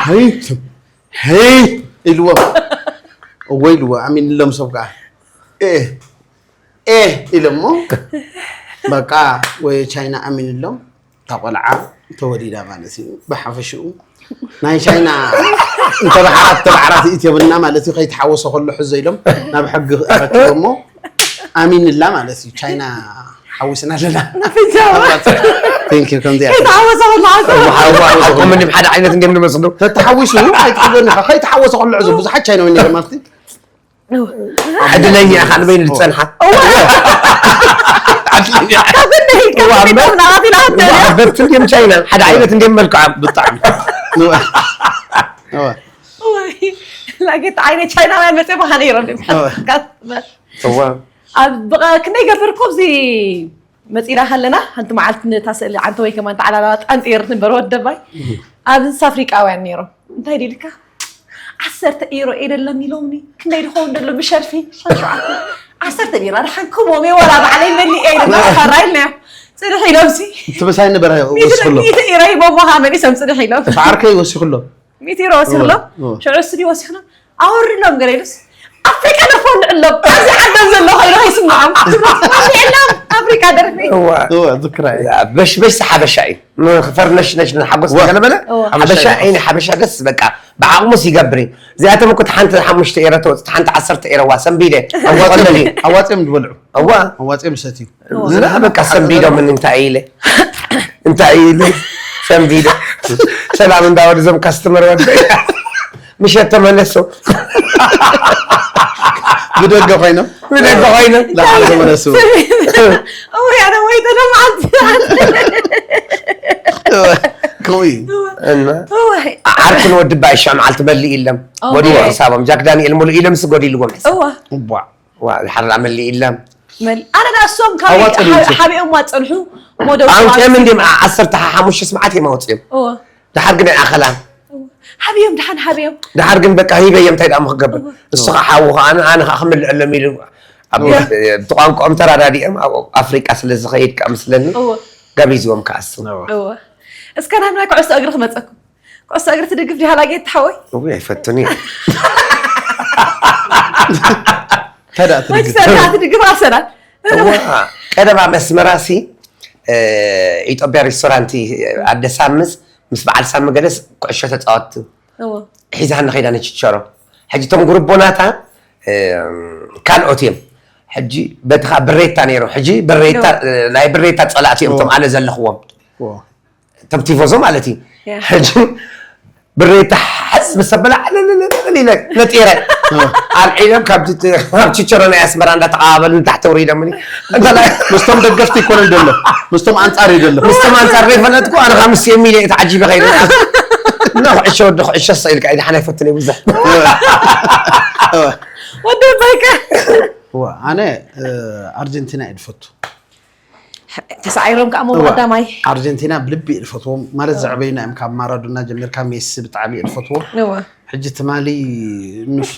ሀይ ሀይ ኢልዎም እወ ኢልዎ ኣሚንሎም ሰብ ከዓ ኤ ኤ ኢሎሞ በቃ ወይ ቻይና ኣሚንሎም እታ ቆልዓ ተወሊዳ ማለት እዩ። ብሓፈሽኡ ናይ ቻይና እንተባሕራት ተባዕራት ኢት የብልና ማለት እዩ። ከይተሓወሰ ከሎ ሕዞ ኢሎም ናብ ሕጊ ኣረኪቦሞ ኣሚንላ ማለት እዩ። ቻይና ሓዊስና ኣለና። Thank you ከምዚኣ ሓቆም እንዲም ሓደ ዓይነት እንዲም ንመስሉ ተተሓዊሱ ኣይትሕዞኒ ኢኻ። ከይተሓወሰ ከሎ ሕዞ ብዙሓት ቻይናዊ ነይሮም ኣብቲ ዕድለኛ ኢኻ ንበይኑ ዝጸንሓ። በቲ እንዲም ቻይና ሓደ ዓይነት እንዲም መልክዖም ብጣዕሚ ላጌት ዓይነት ቻይናውያን መፅኦም ሃ ነይሮም እዮም። እዋ ኣብ በቃ ክንደይ ገብር እኮ ኣብዚ መፂና ከለና ሓንቲ መዓልቲ ነታ ስእሊ ዓንተ ወይ ከማን ተዓላላዋ ጣንጢር ንበር ወደባይ ኣብዚ ኣፍሪቃውያን ነይሮም እንታይ ዲልካ ዓሰርተ ኢሮ እየ ደለኒ ኢሎምኒ ክንደይ ድኸውን ደሎ ብሸርፊ ሸሸዓተ ዓሰርተ ቢራ ድሓን ክቦም እየ ዋላ ባዕለይ መሊእ እየ ኢሎም ኣፋራ ኢልናዮ ፅንሕ ኢሎም ሲ እቲ ምሳይ ነበረ ወስኽሎ ሚእቲ ኢሮ ሂቦሞ ከዓ መሊሶም ፅንሕ ኢሎም ሰዓርከይ ወሲኽሎ ሚእቲ ኢሮ ወሲኽሎ ሽዑ ስዲ ወሲኽሎ ኣወርድሎም ገለ ኢሉስ ኣፍሪቃ ደርፎ ንዕሎም ኣብዚ ዓዶም ዘሎ ኮይኑ ከይስምዖም ትብሎም ኣፍሪቃ ደርፊ እዋ ዝክራይ በሽበሽ ሓበሻ እዩ ንክፈርነሽነሽ ንሓጎስ ገለ በለ ሓበሻ እይ ሓበሻ ደስ በቃ ብዓቕሙስ ይገብር እዩ እዚኣቶም እኮ ሓንቲ ሓሙሽተ ኤረ ተወፅት ሓንቲ ዓሰርተ ኤረ ዋ ሰንቢደ ኣዋፅም ኣዋፅም ዝበልዑ እዋ ኣዋፅም ሰትዩ ዝና በቃ ሰንቢዶም እንታይ ኢለ እንታይ ኢለ ሰንቢዶ ሰላም እንዳወደ ዞም ካስተመር ወደ ምሸት ተመለሱ ብደገ ኮይኖም ብደገ ኮይኖም ላዕሊ ተመለሱ እውይ ኣነ ወይ ተደማዓት ከምኡ እዩ እና ዓርኩን ወዲ ባይሻ መዓልቲ በሊ ኢለም ጎዲሉ ሕሳቦም ጃክ ዳንኤል ሙሉ ኢለምስ ጎዲልዎም ሕሳብ እዋ ዋ ሓራ መሊ ኢለም መል ኣነ ዳ እሶም ካብ ኣዋፅእ ድምፂ። ሓቢኦም ኣፀንሑ ሞደው ኣንቂም እንዲም ዓሰርተ ሓሙሽተ ስምዓት እዮም ኣውፅኦም እዎ ድሓር ግን ኣይኣኸላን ሃብዮም፣ ደሓን ሃብዮም። ድሓር ግን በቃ ሂበየ እንታይ ደኣ ክገብር እሱ ከዓ ሓዉ ከዓ ኣነ ኣነ ከዓ ክምልዐሎም ኢሉ ኣብ እወ። ብቋንቋኦም ተራዳዲኦም ኣብ ኣፍሪቃ ስለ ዝኸይድ ከዓ ምስለኒ እወ ጋቢዝዎም ከዓ እሱ እወ እስከ ናብ ናይ ኩዕሶ እግሪ ክመፀኩም። ኩዕሶ እግሪ ትድግፍ ዲኻ ላጌት ሓወይ? እው ኣይፈቱን እየ እንታይ ደኣ ትድግፍ ማንቸስተር ዲኻ ትድግፍ ኣርሰናል? እዋ ቀደም ኣብ ኣስመራ ሲ ኢትዮጵያ ሬስቶራንት ኣደ ሳምስ ምስ በዓል ሳሚ ገለስ ኩዕሾ ተፃወትቲ እወ ሒዛኒ ከይዳ ነችቸሮ ሕጂ እቶም ጉርቦናታ ካልኦት እዮም ሕጂ በቲ ከዓ ብሬታ ነይሩ ሕጂ ብሬታ ናይ ብሬታ ፀላእቲ እዮም እቶም ኣነ ዘለኽዎም እቶም ቲፎዞ ማለት እዩ ሕጂ ብሬታ ሓዝ ምስ ኣበላ ዕልልልል ኢለ ነጢረ ኣልዒሎም ካብ ችቸሮ ናይ ኣስመራ እንዳተቃባበሉ ንታሕቲ ውሪዶምኒ እንተላይ ምስቶም ደገፍቲ ይኮነ ደሎ ምስቶም ኣንጻር እዩ ደሎ ምስቶም ኣንጻር ዘይፈለጥኩ ኣነ ካብ ምስ የሚለ ተዓጂበ ከይደ እና ኩዕሾ ወዲ ኩዕሾ ሰ ኢልካ ኢድሓን ኣይፈትን እዩ ብዙሕ ወዲ በቃ ኣነ ኣርጀንቲና እየ ዝፈቱ ተሳዒሮም ከዓ ሞ ቀዳማይ ኣርጀንቲና ብልቢ እየ ዝፈትዎም ማለት ዘዕበዩና እዮም ካብ ማራዶና ጀሚርካ ሜሲ ብጣዕሚ እየ ዝፈትዎ እወ ሕጂ ትማሊ ንሱ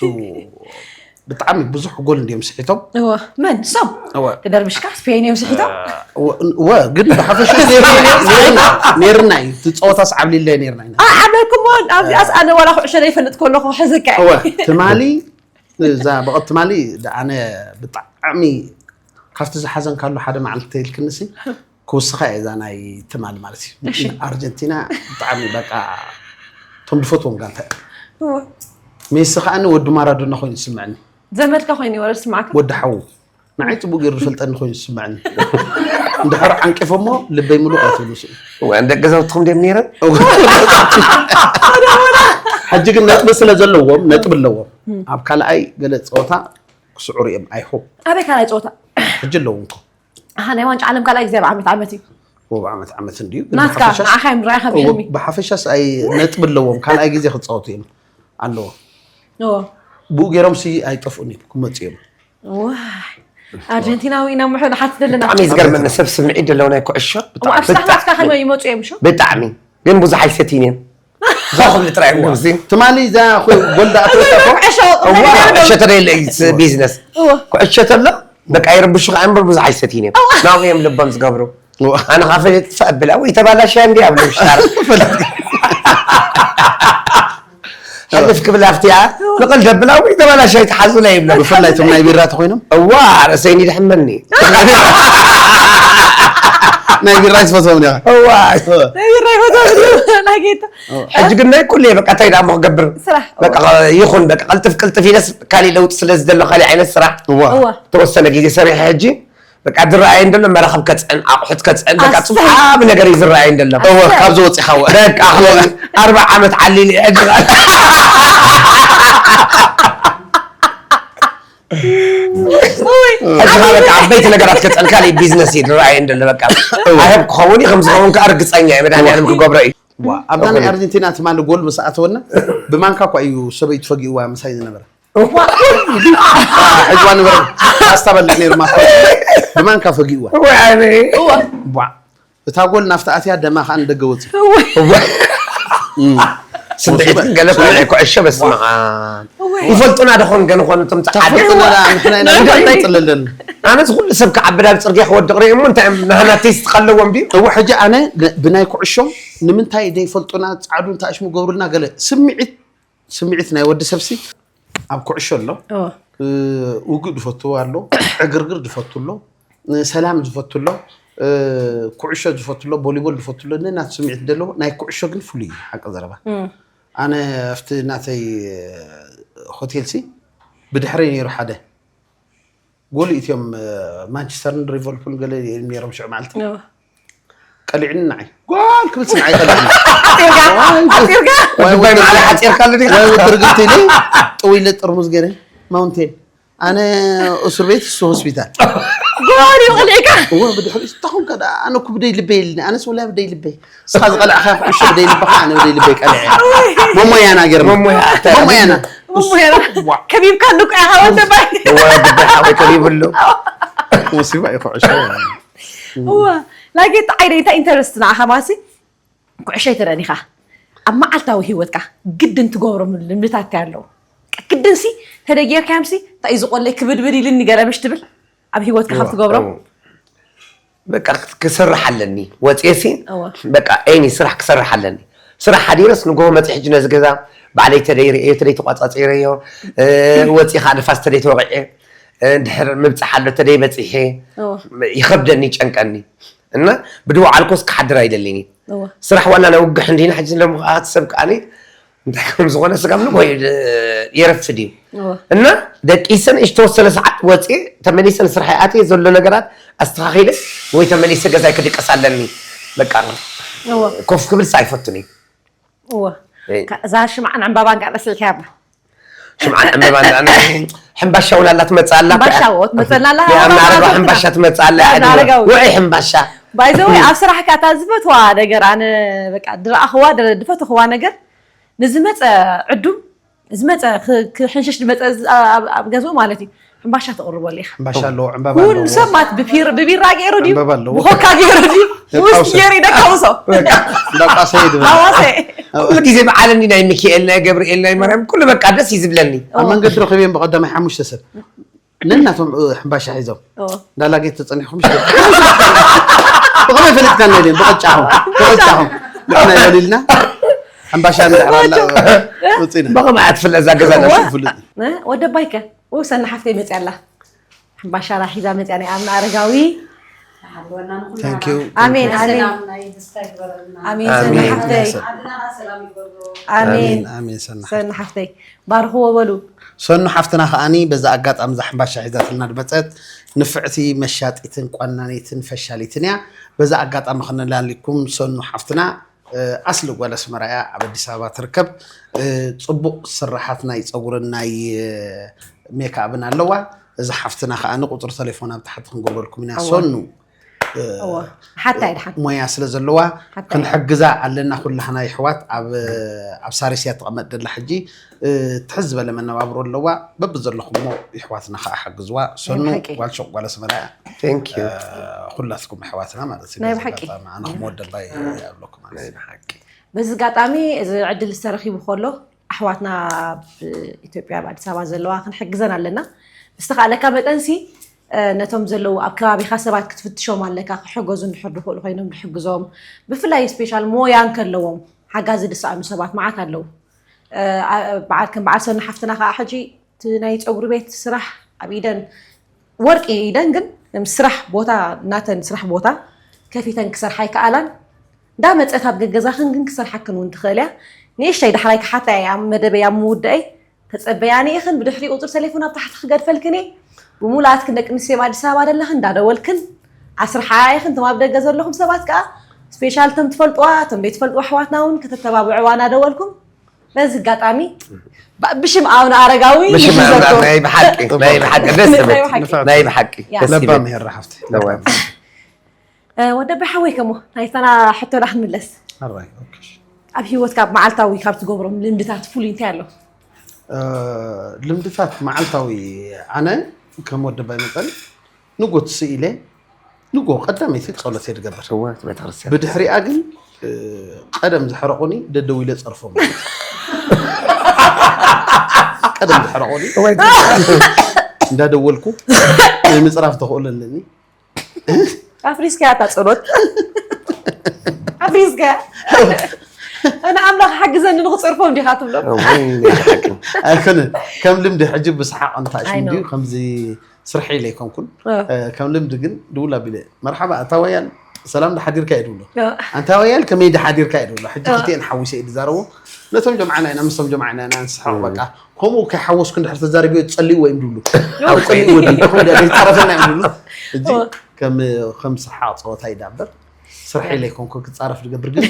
ብጣዕሚ ብዙሕ ጎል እንዲዮም ስሒቶም እወ መን ንሶም እወ ተደርብሽካ ስፔን እዮም ስሒቶም እወ ግን ብሓፈሻ ነይርና እዩ እቲ ፀወታስ ዓብሊለ ነይርና ኢና ዓብለልኩሞ ኣብዚኣስ ኣነ ዋላ ኩዕሾ ዘይፈልጥ ከለኹ ሕዝካ እወ ትማሊ እዛ በቐት ትማሊ ኣነ ብጣዕሚ ካብቲ ዝሓዘንካሉ ሓደ መዓልቲ ተይልክንሲ ክውስኻ እየ እዛ ናይ ትማሊ ማለት እዩ ኣርጀንቲና ብጣዕሚ በቃ እቶም ዝፈትዎም ጋንታ እዮም ሜሲ ከዓ ወዲ ማራዶና ኮይኑ ዝስምዐኒ ዘመድካ ኮይኑ ይወረ ዝስማዓካ ወዲ ሓዉ ንዓይ ፅቡቅ ገይሩ ዝፈልጠኒ ኮይኑ ዝስምዐኒ እንድሕር ዓንቂፎሞ ልበይ ምሉእ ኣይትብሉ ስኡ ወን ደቂ ገዛውትኹም ድዮም ነይረን ሕጂ ግን ነጥቢ ስለ ዘለዎም ነጥቢ ኣለዎም ኣብ ካልኣይ ገለ ፀወታ ክስዕሩ እዮም ኣይሆፕ ኣበይ ካልኣይ ፀወታ ሕጂ ኣለዎም እኮ ኣሃ ናይ ዋንጫ ዓለም ካልኣይ ግዜ ኣብ ዓመት ዓመት እዩ ወብ ዓመት ዓመት እንድዩ ናትካ ንዓኻ እዮም ራእኻ ብሕልሚ ብሓፈሻስ ኣይ ነጥቢ ኣለዎም ካልኣይ ግዜ ክፃወቱ እዮም ኣለዎም እዎ ብኡ ገይሮም ሲ ኣይጠፍኡን እዮም ክመፁ እዮም ዋይ ኣርጀንቲናዊ ኢና ምሑ ንሓት ዘለና ብጣዕሚ እዩ ዝገርመኒ ሰብ ስምዒት ዘለዎ ናይ ኩዕሾ ኣብ ስራሕ ናትካ ከመይ ይመፁ እዮም ሹ ብጣዕሚ ግን ብዙሕ ኣይሰትይን እዮም ዞኽብ ጥራይ እዮም ኣብዚ ትማሊ እዛ ጎል ዳኣ ተወታ እኮ ኩዕሾ እዋ ኩዕሾ ተደለ እዩ ቢዝነስ እዎ ኩዕሾ ተሎ በቃ ይርብሹ ከዓ እምበር ብዙሕ ኣይሰትይን እዮም ናብኡ እዮም ልቦም ዝገብሩ ኣነ ከዓ ፈለጥ ፈብል ኣው ተባላሽያ እንዲ ኣብሉ ሽጣር ሕልፍ ክብል ኣብቲኣ ንቕል ደብል ኣው ተባላሽያ ይትሓዙ ናይ ይብለ ብፍላይ እቶም ናይ ቢራ ተኮይኖም እዋ ርእሰይኒ ድሕመኒ ናይ ቢራ ይትፈትዎም ዲኻ እዋ ናይ ቢራ ይፈትዎም ናጌታ ሕጂ ግን ናይ ኩሉ በቃ እንታይ ደኣ ክገብር ስራሕ በቃ ይኹን በቃ ቅልጥፍ ቅልጥፍ ኢለስ ካሊእ ለውጢ ስለ ዝደሎ ካሊእ ዓይነት ስራሕ እዋ እዋ ተወሰነ ግዜ ሰሪሐ ሕጂ በቃ ዝረኣየ እንደሎ መራኸብ ከፅዕን ኣቑሑት ከፅዕን በቃ ኣሰይ። ፅቡቅ ዓቢ ነገር እዩ ዝረኣየ እንደሎ እወ ካብዚ ወፂኻ ወ በቃ ኣርባዓ ዓመት ዓሊሉ ሕጂ ሕጂ በቃ ዓበይቲ ነገራት ከፅዕን ካሊእ ቢዝነስ እዩ ዝረኣየ እንደሎ በቃ ኣህብ ክኸውን እዩ ከም ዝኸውን ከዓ ርግፀኛ እዩ መድሃኒዓለም ክገብሮ እዩ ኣብዛ ናይ ኣርጀንቲና ትማሊ ጎል ምስ ኣተወና ብማንካ እኳ እዩ ሰበይቱ ፈጊእዋ ምሳይ ዝነበረ ሕጅዋ ነበረ ፓስታ በልዕ ነይሩ ማስታ ብማንካ ፈጊእዋ እታ ጎል ናፍቲ ኣትያ ደማ ከዓ ንደገ ወፂ ስምዒት ገለ ኮነ ኩዕሾ በስመ ይፈልጡና ደኾን ገለ ኮኑ እቶም ተዓደቁ ጥለለን ኣነስ ኩሉ ሰብ ክዓብድ ኣብ ፅርግያ ክወድቕ ሪኦ እሞ እንታይ እዮም ናህና ቴስት ከለዎም ድዩ እወ ሕጂ ኣነ ብናይ ኩዕሾ ንምንታይ ዘይፈልጡና ፃዕዱ እንታሽሙ ገብሩልና ገለ ስምዒት ስምዒት ናይ ወዲ ሰብሲ ኣብ ኩዕሾ ኣሎ ውግእ ዝፈትዎ ኣሎ ዕግርግር ዝፈቱ ኣሎ ሰላም ዝፈቱ ኣሎ ኩዕሾ ዝፈቱ ኣሎ ቦሊቦል ዝፈቱ ኣሎ ነናት ስምዒት ዘለዎ ናይ ኩዕሾ ግን ፍሉይ እዩ ሓቂ ዘረባ ኣነ ኣብቲ ናተይ ሆቴል ሲ ብድሕረይ ነይሩ ሓደ ጎል እትዮም ማንቸስተርን ሪቨርፑል ገለ ነይሮም ሽዑ መዓልቲ ቀሊዕኒ ንዓይ ጓል ክብል ስምዓይ ቀሊዕኒ ሓፂርካ ኣሎ ወይ ውድርግት ኢለ ጥው ኢለ ጥርሙዝ ገይረ ማውንቴን ኣነ እስር ቤት እሱ ሆስፒታል ጓል እዩ ቀሊዕካ እወ ብድሕሪ ተኹም ከዳ ኣነ እኮ ብደይ ልበይ ኢልኒ ኣነስ ወላ ብደይ ልበይ እስኻ ዝቐልዕኻ ኩዕሾ ብደይ ልበኻ ኣነ ብደይ ልበይ ቀልዐ መሞያና ገርማ መሞያና ከቢብካ ንቁ ኢኻ ወደባይ ወደባይ ሓወይ ከቢብሉ ወሲባ እዩ ኩዕሾ እዋ ላጌት ዓይደይ እንታይ ኢንተረስት ንዓኻ ማሲ ኩዕሾ ኣይትረን ኢኻ ኣብ መዓልታዊ ህይወትካ ግድን ትገብሮም ልምድታት እንታይ ኣለዉ? ግድንሲ ተደጊርካዮምሲ እንታይ እዩ ዝቆለይ ክብድብድ ኢልኒ ገለ ምሽ ትብል ኣብ ህይወትካ ካብ ትገብሮም? በቃ ክሰርሕ ኣለኒ ወፅኤሲ። በቃ ኤኒ ስራሕ ክሰርሕ ኣለኒ። ስራሕ ሓዲረስ ንጎሆ መፅእ ሕጂ ነዚ ገዛ ባዕለይ ተደይ ርእዮ ተደይ ተቋፃፂረዮ። ወፂኻ ንፋስ ተደይ ተወቂዐ። ድሕር ምብፃሕ ኣሎ ተደይ በፂሐ። ይኸብደኒ ይጨንቀኒ። እና ብድወዓልኮስ ክሓድር ኣይደሊኒ። ስራሕ ዋላ ናይ ውግሕ እንዲና ሕጂ ሎም ክትሰብ ከኣኒ እንታይ ከም ዝኾነ ስጋብ ንጎ የረፍድ እዩ። እና ደቂሰ ንእሽተወሰነ ሰዓት ወፅኤ ተመሊሰ ንስራሕ ይኣትየ ዘሎ ነገራት ኣስተኻኺለ ወይ ተመሊሰ ገዛይ ክድቅስ ኣለኒ። በቃ ኮፍ ክብል ኣይፈቱን እዩ። እዛ ሽምዓን ዕምባባን ጋር ስልካ ያባ ሽምዓን ዕምባባ እንዳነ ሕምባሻ ውላላ ትመፅእ ኣላ። ሕምባሻ ወ ትመፅእ ኣላ። ኣምና ኣረጋ ሕምባሻ ትመፅእ ኣላ። ውዒ ሕምባሻ ባይዘወይ ኣብ ስራሕካ እታ ዝፈትዋ ነገር ኣነ በቃ ድረኣኽዋ ድፈትኽዋ ነገር ንዝመፀ ዕዱም ዝመፀ ክሕንሽሽ ዝመፀ ኣብ ገዝኡ ማለት እዩ ሕምባሻ ተቕርበሉ ኢኻ። ሕምባሻ ኣለዎ። ዕምባባ ኣለዎ። ኩሉ ሰማት ብቢራ ገይሩ ድዩ? ዕምባባ ኣለዎ። ብኮካ ገይሩ ድዩ? ውስጥ ገይሩ ይደካውሶ። እንዳቋሰ ይድበል። ኣዋሰ። ኩሉ ግዜ በዓል እንዲ ናይ ሚካኤል ናይ ገብርኤል ናይ ማርያም ኩሉ በቃ ደስ እዩ ዝብለኒ። ኣብ መንገዲ ረኺበዮም ብቐዳማይ ሓሙሽተ ሰብ ነናቶም ሕምባሻ ሒዞም ዳላጌት ተጸኒሕኩም ሽ ብኸመይ ፈሊጥካ ናይ ደም ብቐጫኹም ብቐጫኹም ንሕና ይበሉ ኢልና ሕምባሻ ንድሕር ኣላ ውፅኢና ብኸመይ ኣትፍለ እዛ ገዛ ነሱ ፍሉጥ ወደ ባይከ ወሰና ሓፍተይ መፅያ ኣላ ሕምባሻ ሒዛ መፅያ ናይ ኣምና ኣረጋዊ ኣሜን ኣሜን ኣሜን ሰና ሓፍተይ ኣሜን ኣሜን ሰና ሓፍተይ ባርኽዎ በሉ። ሰኑ ሓፍትና ከዓኒ በዚ ኣጋጣሚ እዛ ሕምባሻ ሒዛትልና ዝመፀት ንፍዕቲ መሻጢትን ቋናኒትን ፈሻሊትን እያ። በዚ ኣጋጣሚ ክንላሊኩም ሰኑ ሓፍትና ኣስሊ ጓል ኣስመራ እያ፣ ኣብ ኣዲስ ኣበባ ትርከብ። ፅቡቕ ስራሓት ናይ ፀጉርን ናይ ሜክኣብን ኣለዋ። እዛ ሓፍትና ከዓኒ ቁፅሪ ተሌፎን ኣብ ታሕቲ ክንገብረልኩም ኢና። ሰኑ ሓታይ ድሓን ሞያ ስለ ዘለዋ ክንሕግዛ ኣለና። ኩላህና ይሕዋት ኣብ ሳሪስ እያ ትቐመጥ ደላ ሕጂ ትሕዝ ዝበለ መነባብሮ ኣለዋ። በብዘለኹሞ ይሕዋትና ከዓ ሓግዝዋ። ሰኑ ጓል ሸቕ ጓል ኣስመራ እያ። ኩላትኩም ኣሕዋትና ማለት እዩ። ናይ ብሓቂ ኣነ ክመወደባ ይብለኩም ማለት እዩ። ብሓቂ በዚ ኣጋጣሚ እዚ ዕድል ዝተረኺቡ ከሎ ኣሕዋትና ኣብ ኢትዮጵያ ኣብ ኣዲስ ኣበባ ዘለዋ ክንሕግዘን ኣለና። ብዝተኻእለካ መጠንሲ ነቶም ዘለዉ ኣብ ከባቢኻ ሰባት ክትፍትሾም ኣለካ። ክሕገዙ እንድሕር ዝኽእሉ ኮይኖም ንሕግዞም። ብፍላይ ስፔሻል ሞያ እንከለዎም ሓጋዚ ዝሰኣኑ ሰባት መዓት ኣለዉ። በዓል ከም በዓል ሰኑ ሓፍትና ከዓ ሕጂ እቲ ናይ ፀጉሪ ቤት ስራሕ ኣብ ኢደን ወርቂ ኢደን ግን ስራሕ ቦታ ናተን ስራሕ ቦታ ከፊተን ክሰርሓ ይከኣላን እንዳመፀት ኣብ ገገዛኽን ግን ክሰርሓክን እውን ትኽእል እያ። ንእሽተይ ዳሕራይ ክሓታ እየ ኣብ መደበይ ኣብ ምውዳእይ ተፀበያኒ ኢኽን ብድሕሪ ቁፅሪ ተሌፎን ኣብ ታሕቲ ክገድፈልክን እየ። ብሙሉኣትክን ደቂ ኣንስትዮ ኣብ ኣዲስ ኣበባ ደለኽን እንዳደወልክን ኣስርሓ ኢኽን እቶም ኣብ ደገ ዘለኹም ሰባት ከዓ ስፔሻል እቶም ትፈልጥዋ እቶም ዘይትፈልጥዋ ኣሕዋትና እውን ከተተባብዕዋ እናደወልኩም በዚ ኣጋጣሚ ብሽም ኣቡነ ኣረጋዊ ናይ ብሓቂ ናይ ብሓቂ ደስ ትብል ናይ ብሓቂ ደስ ለባም ይብል። ሄራ ሓፍቲ ወደ ኣቦይ ሓወይ ከሞ ናይታና ሕቶና ክንምለስ ኣብ ህይወትካ መዓልታዊ ካብ ትገብሮም ልምድታት ፍሉይ እንታይ ኣሎ? ልምድታት መዓልታዊ ኣነ ከም ወዲ ኣቦይ መጠን ንጎ ትስእ ኢለ ንጎ ቀዳመይቲ ፀሎት እየ ዝገብር። እወ፣ እቲ ቤተክርስትያን። ብድሕሪኣ ግን እ፣ ቀደም ዝሐረቑኒ ደደው ኢለ ፀርፎም። ቀደም ዝሐረቑኒ እንዳደወልኩ ናይ ምፅራፍ ተኽእሎ ኣለኒ። ኣፍሪስካያ እታ ፀሎት ኣፍሪስካያ ኣነ ኣምላኽ ሓግዘኒ ንክፀርፎም ዲኻ ትብሎም። እወ፣ ናይ ብሓቂ። ኣይኮነን ከም ልምዲ ሕጂ ብሰሓቕ እንታይ ሽም ድዩ ከምዚ ስርሐይ ኢለ ኣይኮንኩን። ከም ልምዲ ግን ድውል ኣቢለ መርሓባ ኣታ ወያል ሰላም ዶ ሓዲርካ እየ ድብሎ። ኣንታ ወያል ከመይ ዶ ሓዲርካ እየ ድብሎ። ሕጂ ክልቲኤን ሓዊሰ እየ ድዛረቦ። ነቶም ጀምዓና ኢና ምስቶም ጀምዓና ኢና ንስሓቕ በቃ። ከምኡ ከይሓወስኩ እንድሕር ተዛሪበዮ ጸልይዎ እዮም ድብሉ። ኣብ ጸልይዎ ድብሉ። ይጻረፈና እዮም ድብሉ። ሕጂ ከም ከም ሰሓቕ ጸወታ ይዳበር። ስርሐይ ኢለ ኣይኮንኩን ክጻረፍ ድገብር ግን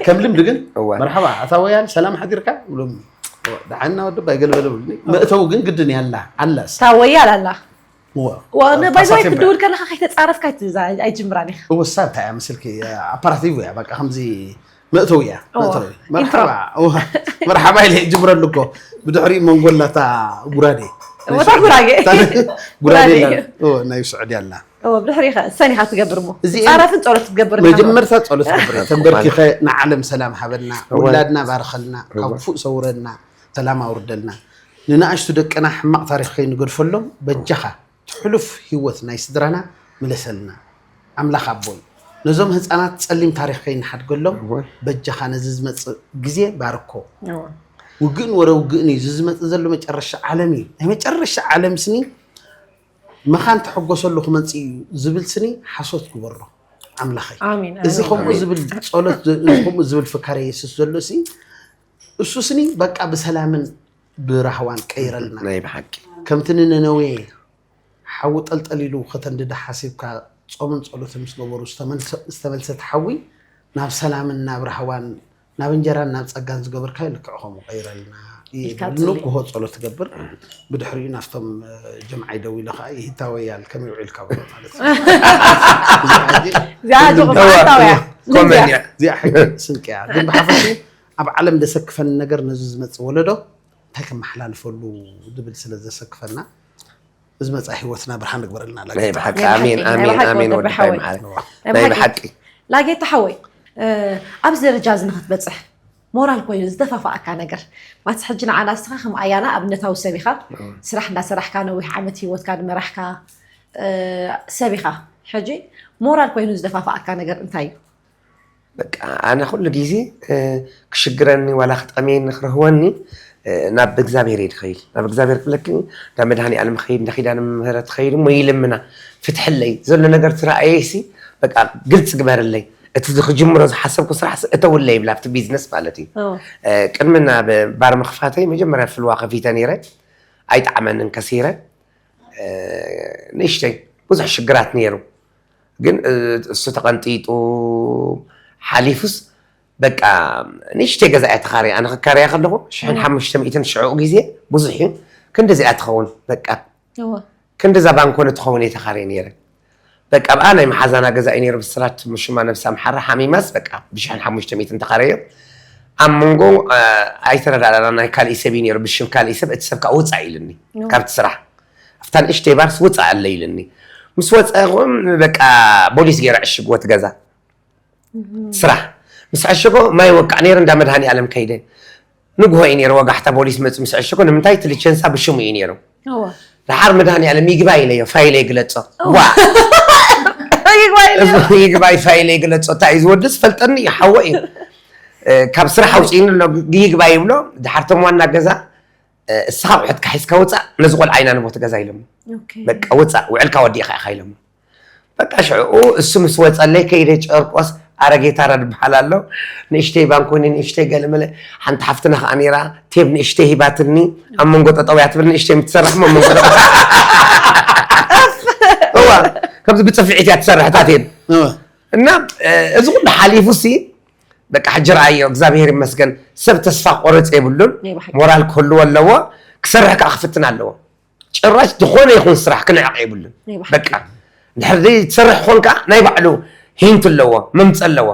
ከም ልምዲ ግን መርሓባ ኣታ ወያል ሰላም ሓዲርካ ብሎም ደሓና ወዲ ባይ ገለበለ ብሉኒ። መእተዊ ግን ግድን ያላ ኣላስ። ታወያል ኣላ። ዋነ ባይዛይ ክትድውል ከለካ ከይተፃረፍካ ኣይጅምራን ኢካ። እወሳ እንታይ እያ መስልኪ ኣፓራቲቭ እያ በቃ ከምዚ መእተዊ እያ። መእተዊ መርሓባ መርሓባ ኢለ ይጅምረሉ እኮ ብድሕሪኡ መንጎላታ ጉራዴ ጉራጌ ጉራዴ ናይ ስዑዲ ኣላ። እወ፣ ብድሕሪኸ ሰኒኻ ትገብር እሞ። እዚኤን ጻረፍን ጸሎት ትገብር። መጀመርታ ጸሎት ትገብር። ተንበርኪኸ ንዓለም ሰላም ሃበልና፣ እወ። ውላድና ባርኸልና፣ ካብ እወ። ክፉእ ሰውረና፣ ሰላም ኣውርደልና። ንንኣሽቱ ደቅና ሕማቕ ታሪኽ ከይንገድፈሎም በጃኻ ትሕሉፍ ህይወት ናይ ስድራና ምለሰልና። ኣምላኽ ኣቦይ፣ ነዞም ህጻናት ጸሊም ታሪኽ ከይንሓድገሎም እወ። በጃኻ ነዚ ዝመጽእ ግዜ ባርኮ። እወ። ውግእን ወረ ውግእን እዩ። እዚ ዝመጽእ ዘሎ መጨረሻ ዓለም እዩ። ናይ መጨረሻ ዓለም ስኒ መኻን ተሐጎሰሉ ክመጽእ እዩ ዝብል ስኒ ሓሶት ግበሮ ኣምላኸይ። ኣሜን፣ እዚ ኣሜን፣ ከምኡ ኣሜን። ዝብል ጸሎት፣ እዚ ከምኡ ዝብል ፍካሬ የሱስ ዘሎ ሲ፣ እሱ ስኒ በቃ ብሰላምን ብራህዋን ቀይረልና። ናይ ብሓቂ። ከምቲ ንነነዌ ሓዊ ጠልጠል ኢሉ ከተንድዳ ሓሲብካ ጾምን ጸሎትን ምስ ገበሩ ዝተመልሰ-፣ ዝተመልሰት ሓዊ ናብ ሰላምን ናብ ራህዋን ናብ እንጀራን ናብ ጸጋን ዝገበርካዮ ልክዕ ከምኡ ቀይረልና። ኢልካ ንጉሆ ጸሎት ትገብር። ብድሕሪኡ ናብቶም፣ እ፣ ጀምዓይ ደው ኢለ ከኣ ይሂታወያል ከመይ ውዒልካ ብሎ ማለት እዩ። እዚኣ እዚኣ ሕጂ ጅቕ መዓልታዊ እያ። ኮመን እያ። እዚኣ ሕጂ ስንቂ እያ። ግን ብሓፈሽ ኣብ ዓለም ደሰክፈኒ ነገር ነዚ ዝመጽእ ወለዶ እንታይ ከመሓላልፈሉ ዝብል ስለ ዘሰክፈና፣ እዚ መጻኢ ህይወትና ብርሃን ንግበረልና ላጌታ። ናይ ብሓቂ ናይ ኣሜን፣ ብሓቂ፣ ናይ ኣሜን፣ ብሓቂ ኣሜን ወዲ ወዲ ሓወይ። ሓወይ መዓረ። ናይ ናይ ብሓቂ። ብሓቂ። ላጌታ ሓወይ፣ እ፣ ኣብዚ ደረጃ እዚ ንኽትበጽሕ ሞራል ኮይኑ ዝደፋፍኣካ ነገር፣ ማትስ ሕጂ ንዓና ንስኻ ከም ኣያና ኣብነታዊ ሰብ ኢኻ። እዎ። ስራሕ እንዳሰራሕካ ነዊሕ ዓመት ህይወትካ ዝመራሕካ፣ እ፣ ሰብ ኢኻ። ሕጂ ሞራል ኮይኑ ዝደፋፍኣካ ነገር እንታይ እዩ? በቃ ኣነ ኩሉ ግዜ፣ እ፣ ክሽግረኒ ዋላ ክጠምየኒ ክረህወኒ፣ እ፣ ናብ እግዚኣብሔር እየ ዝኸይድ። ናብ እግዚኣብሔር ክብለኪ፣ እንዳ መድሃኔ ዓለም እኸይድ፣ እንዳ ኪዳነ ምህረት እኸይድ እሞ ይልምና፣ ፍትሐለይ፣ ዘሎ ነገር ትረኣየሲ፣ በቃ ግልፂ ግበርለይ፣ እቲ ክጅምሮ ዝሓሰብኩ ስራሕ እተውለይ ይብላ፣ ኣብቲ ቢዝነስ ማለት እዩ። ኦ። እ፣ ቅድሚ ናብ ባር ምኽፋተይ መጀመርያ ፍልዋ ከፊተ ነይረ፣ ኣይጠዓመንን ከሲረ፣ እ፣ ንእሽተይ ብዙሕ ሽግራት ነይሩ። ግን፣ እ፣ እሱ ተቐንጢጡ ሓሊፉስ፣ በቃ ንእሽተይ ገዛ እያ ተኻርያ። ኣነ ክካረያ ከለኹ ሽሕን ሓሙሽተ ሚእትን ሽዑ ግዜ ብዙሕ እዩ። ክንድዚ እያ ትኸውን። በቃ እወ። ክንድዛ ባንኮኒ ትኸውን እየ ተኻርየ ነይረ። በቃ ኣብኣ ናይ መሓዛና ገዛ እዩ ነይሩ። ብስራት ሽማ ነብሳ ምሓራ ሓሚማስ በቃ ብሽሕን ሓሙሽተ ሚእትን ተኻረዮ። ኣብ መንጎ፣ እ፣ ኣይተረዳዳና ናይ ካልእ ሰብ እዩ ነይሩ። ብሽም ካልእ ሰብ እቲ ሰብ ከዓ ውፃእ ኢሉኒ እወ። ካብቲ ስራሕ። ኣብታ ንእሽተይ ባርስ ውፃእ ኣለ ኢሉኒ። ምስ ወፀኹ በቃ ቦሊስ ገይረ ዕሽግዎ እቲ ገዛ። ስራሕ ምስ ዕሸጎ ማይ ወቃዕ ነይረ እንዳ መድሃኒ ኣለም ከይደ። ንግሆ እዩ ነይሩ ወጋሕታ ቦሊስ መፅኡ ምስ ዕሸጎ ንምንታይ እቲ ሊቸንሳ ብሽሙ እዩ ነይሩ። እወ። ደሓር መድሃኒ ኣለም ይግባይ ኢለዮ ፋይለይ ግለፆ። እወ። ዋ። ይግባይ ኢለዮ። እዚ ይግባይ ፋይለይ ግለፆ እንታይ እዩ ዝወድስ ፈልጠኒ እዩ ሓወ እዩ። እ፣ ካብ ስራሕ ኣውፅኢኒ ኣሎ ይግባይ ይብሎ። ደሓር ቶም ዋና ገዛ እ፣ እስኻ ውሕድካ ሒዝካ ውፃእ፣ ነዚ ቆልዓ ኢና ንቦቲ ገዛ ኢሎሞ። ኦኬ። በቃ ውፃእ፣ ውዕልካ ወዲእኻ ኢኻ ኢሎሞ። በቃ ሽዕኡ እሱ ምስ ወፀለይ ከይደ ጨርቆስ ኣረጌታራ ዝበሃል ኣሎ። ንእሽተይ ባንኮኒ፣ ንእሽተይ ገለመለ፣ ሓንቲ ሓፍትና ከዓ ነይራ፣ ቴብ ንእሽተይ ሂባትኒ፣ ኣብ መንጎ ጠጠው እያ ትብል፣ ንእሽተይ የምትሰርሕ፣ ኣብ መንጎ ጠጠው። እዋ፣ ከምዚ ብፅፍዒት እያ ትሰርሕ፣ እታ ቴብ። እዋ። እና፣ እ፣ እዚ ኩሉ ሓሊፉ ሲ፣ በቃ ሕጂ ረኣዮ እግዚኣብሔር ይመስገን ሰብ ተስፋ ቆረፅ የብሉን። ናይ ብሓቂ። ሞራል ክህልዎ ኣለዎ። ክሰርሕ ከዓ ክፍትን ኣለዎ። ጭራሽ ዝኾነ ይኹን ስራሕ ክንዕቕ የብሉን። ናይ ብሓቂ። በቃ ድሕሪ ዘይ ትሰርሕ ኾንካ ናይ ባዕሉ ሂንት ኣለዎ መምፅ ኣለዎ።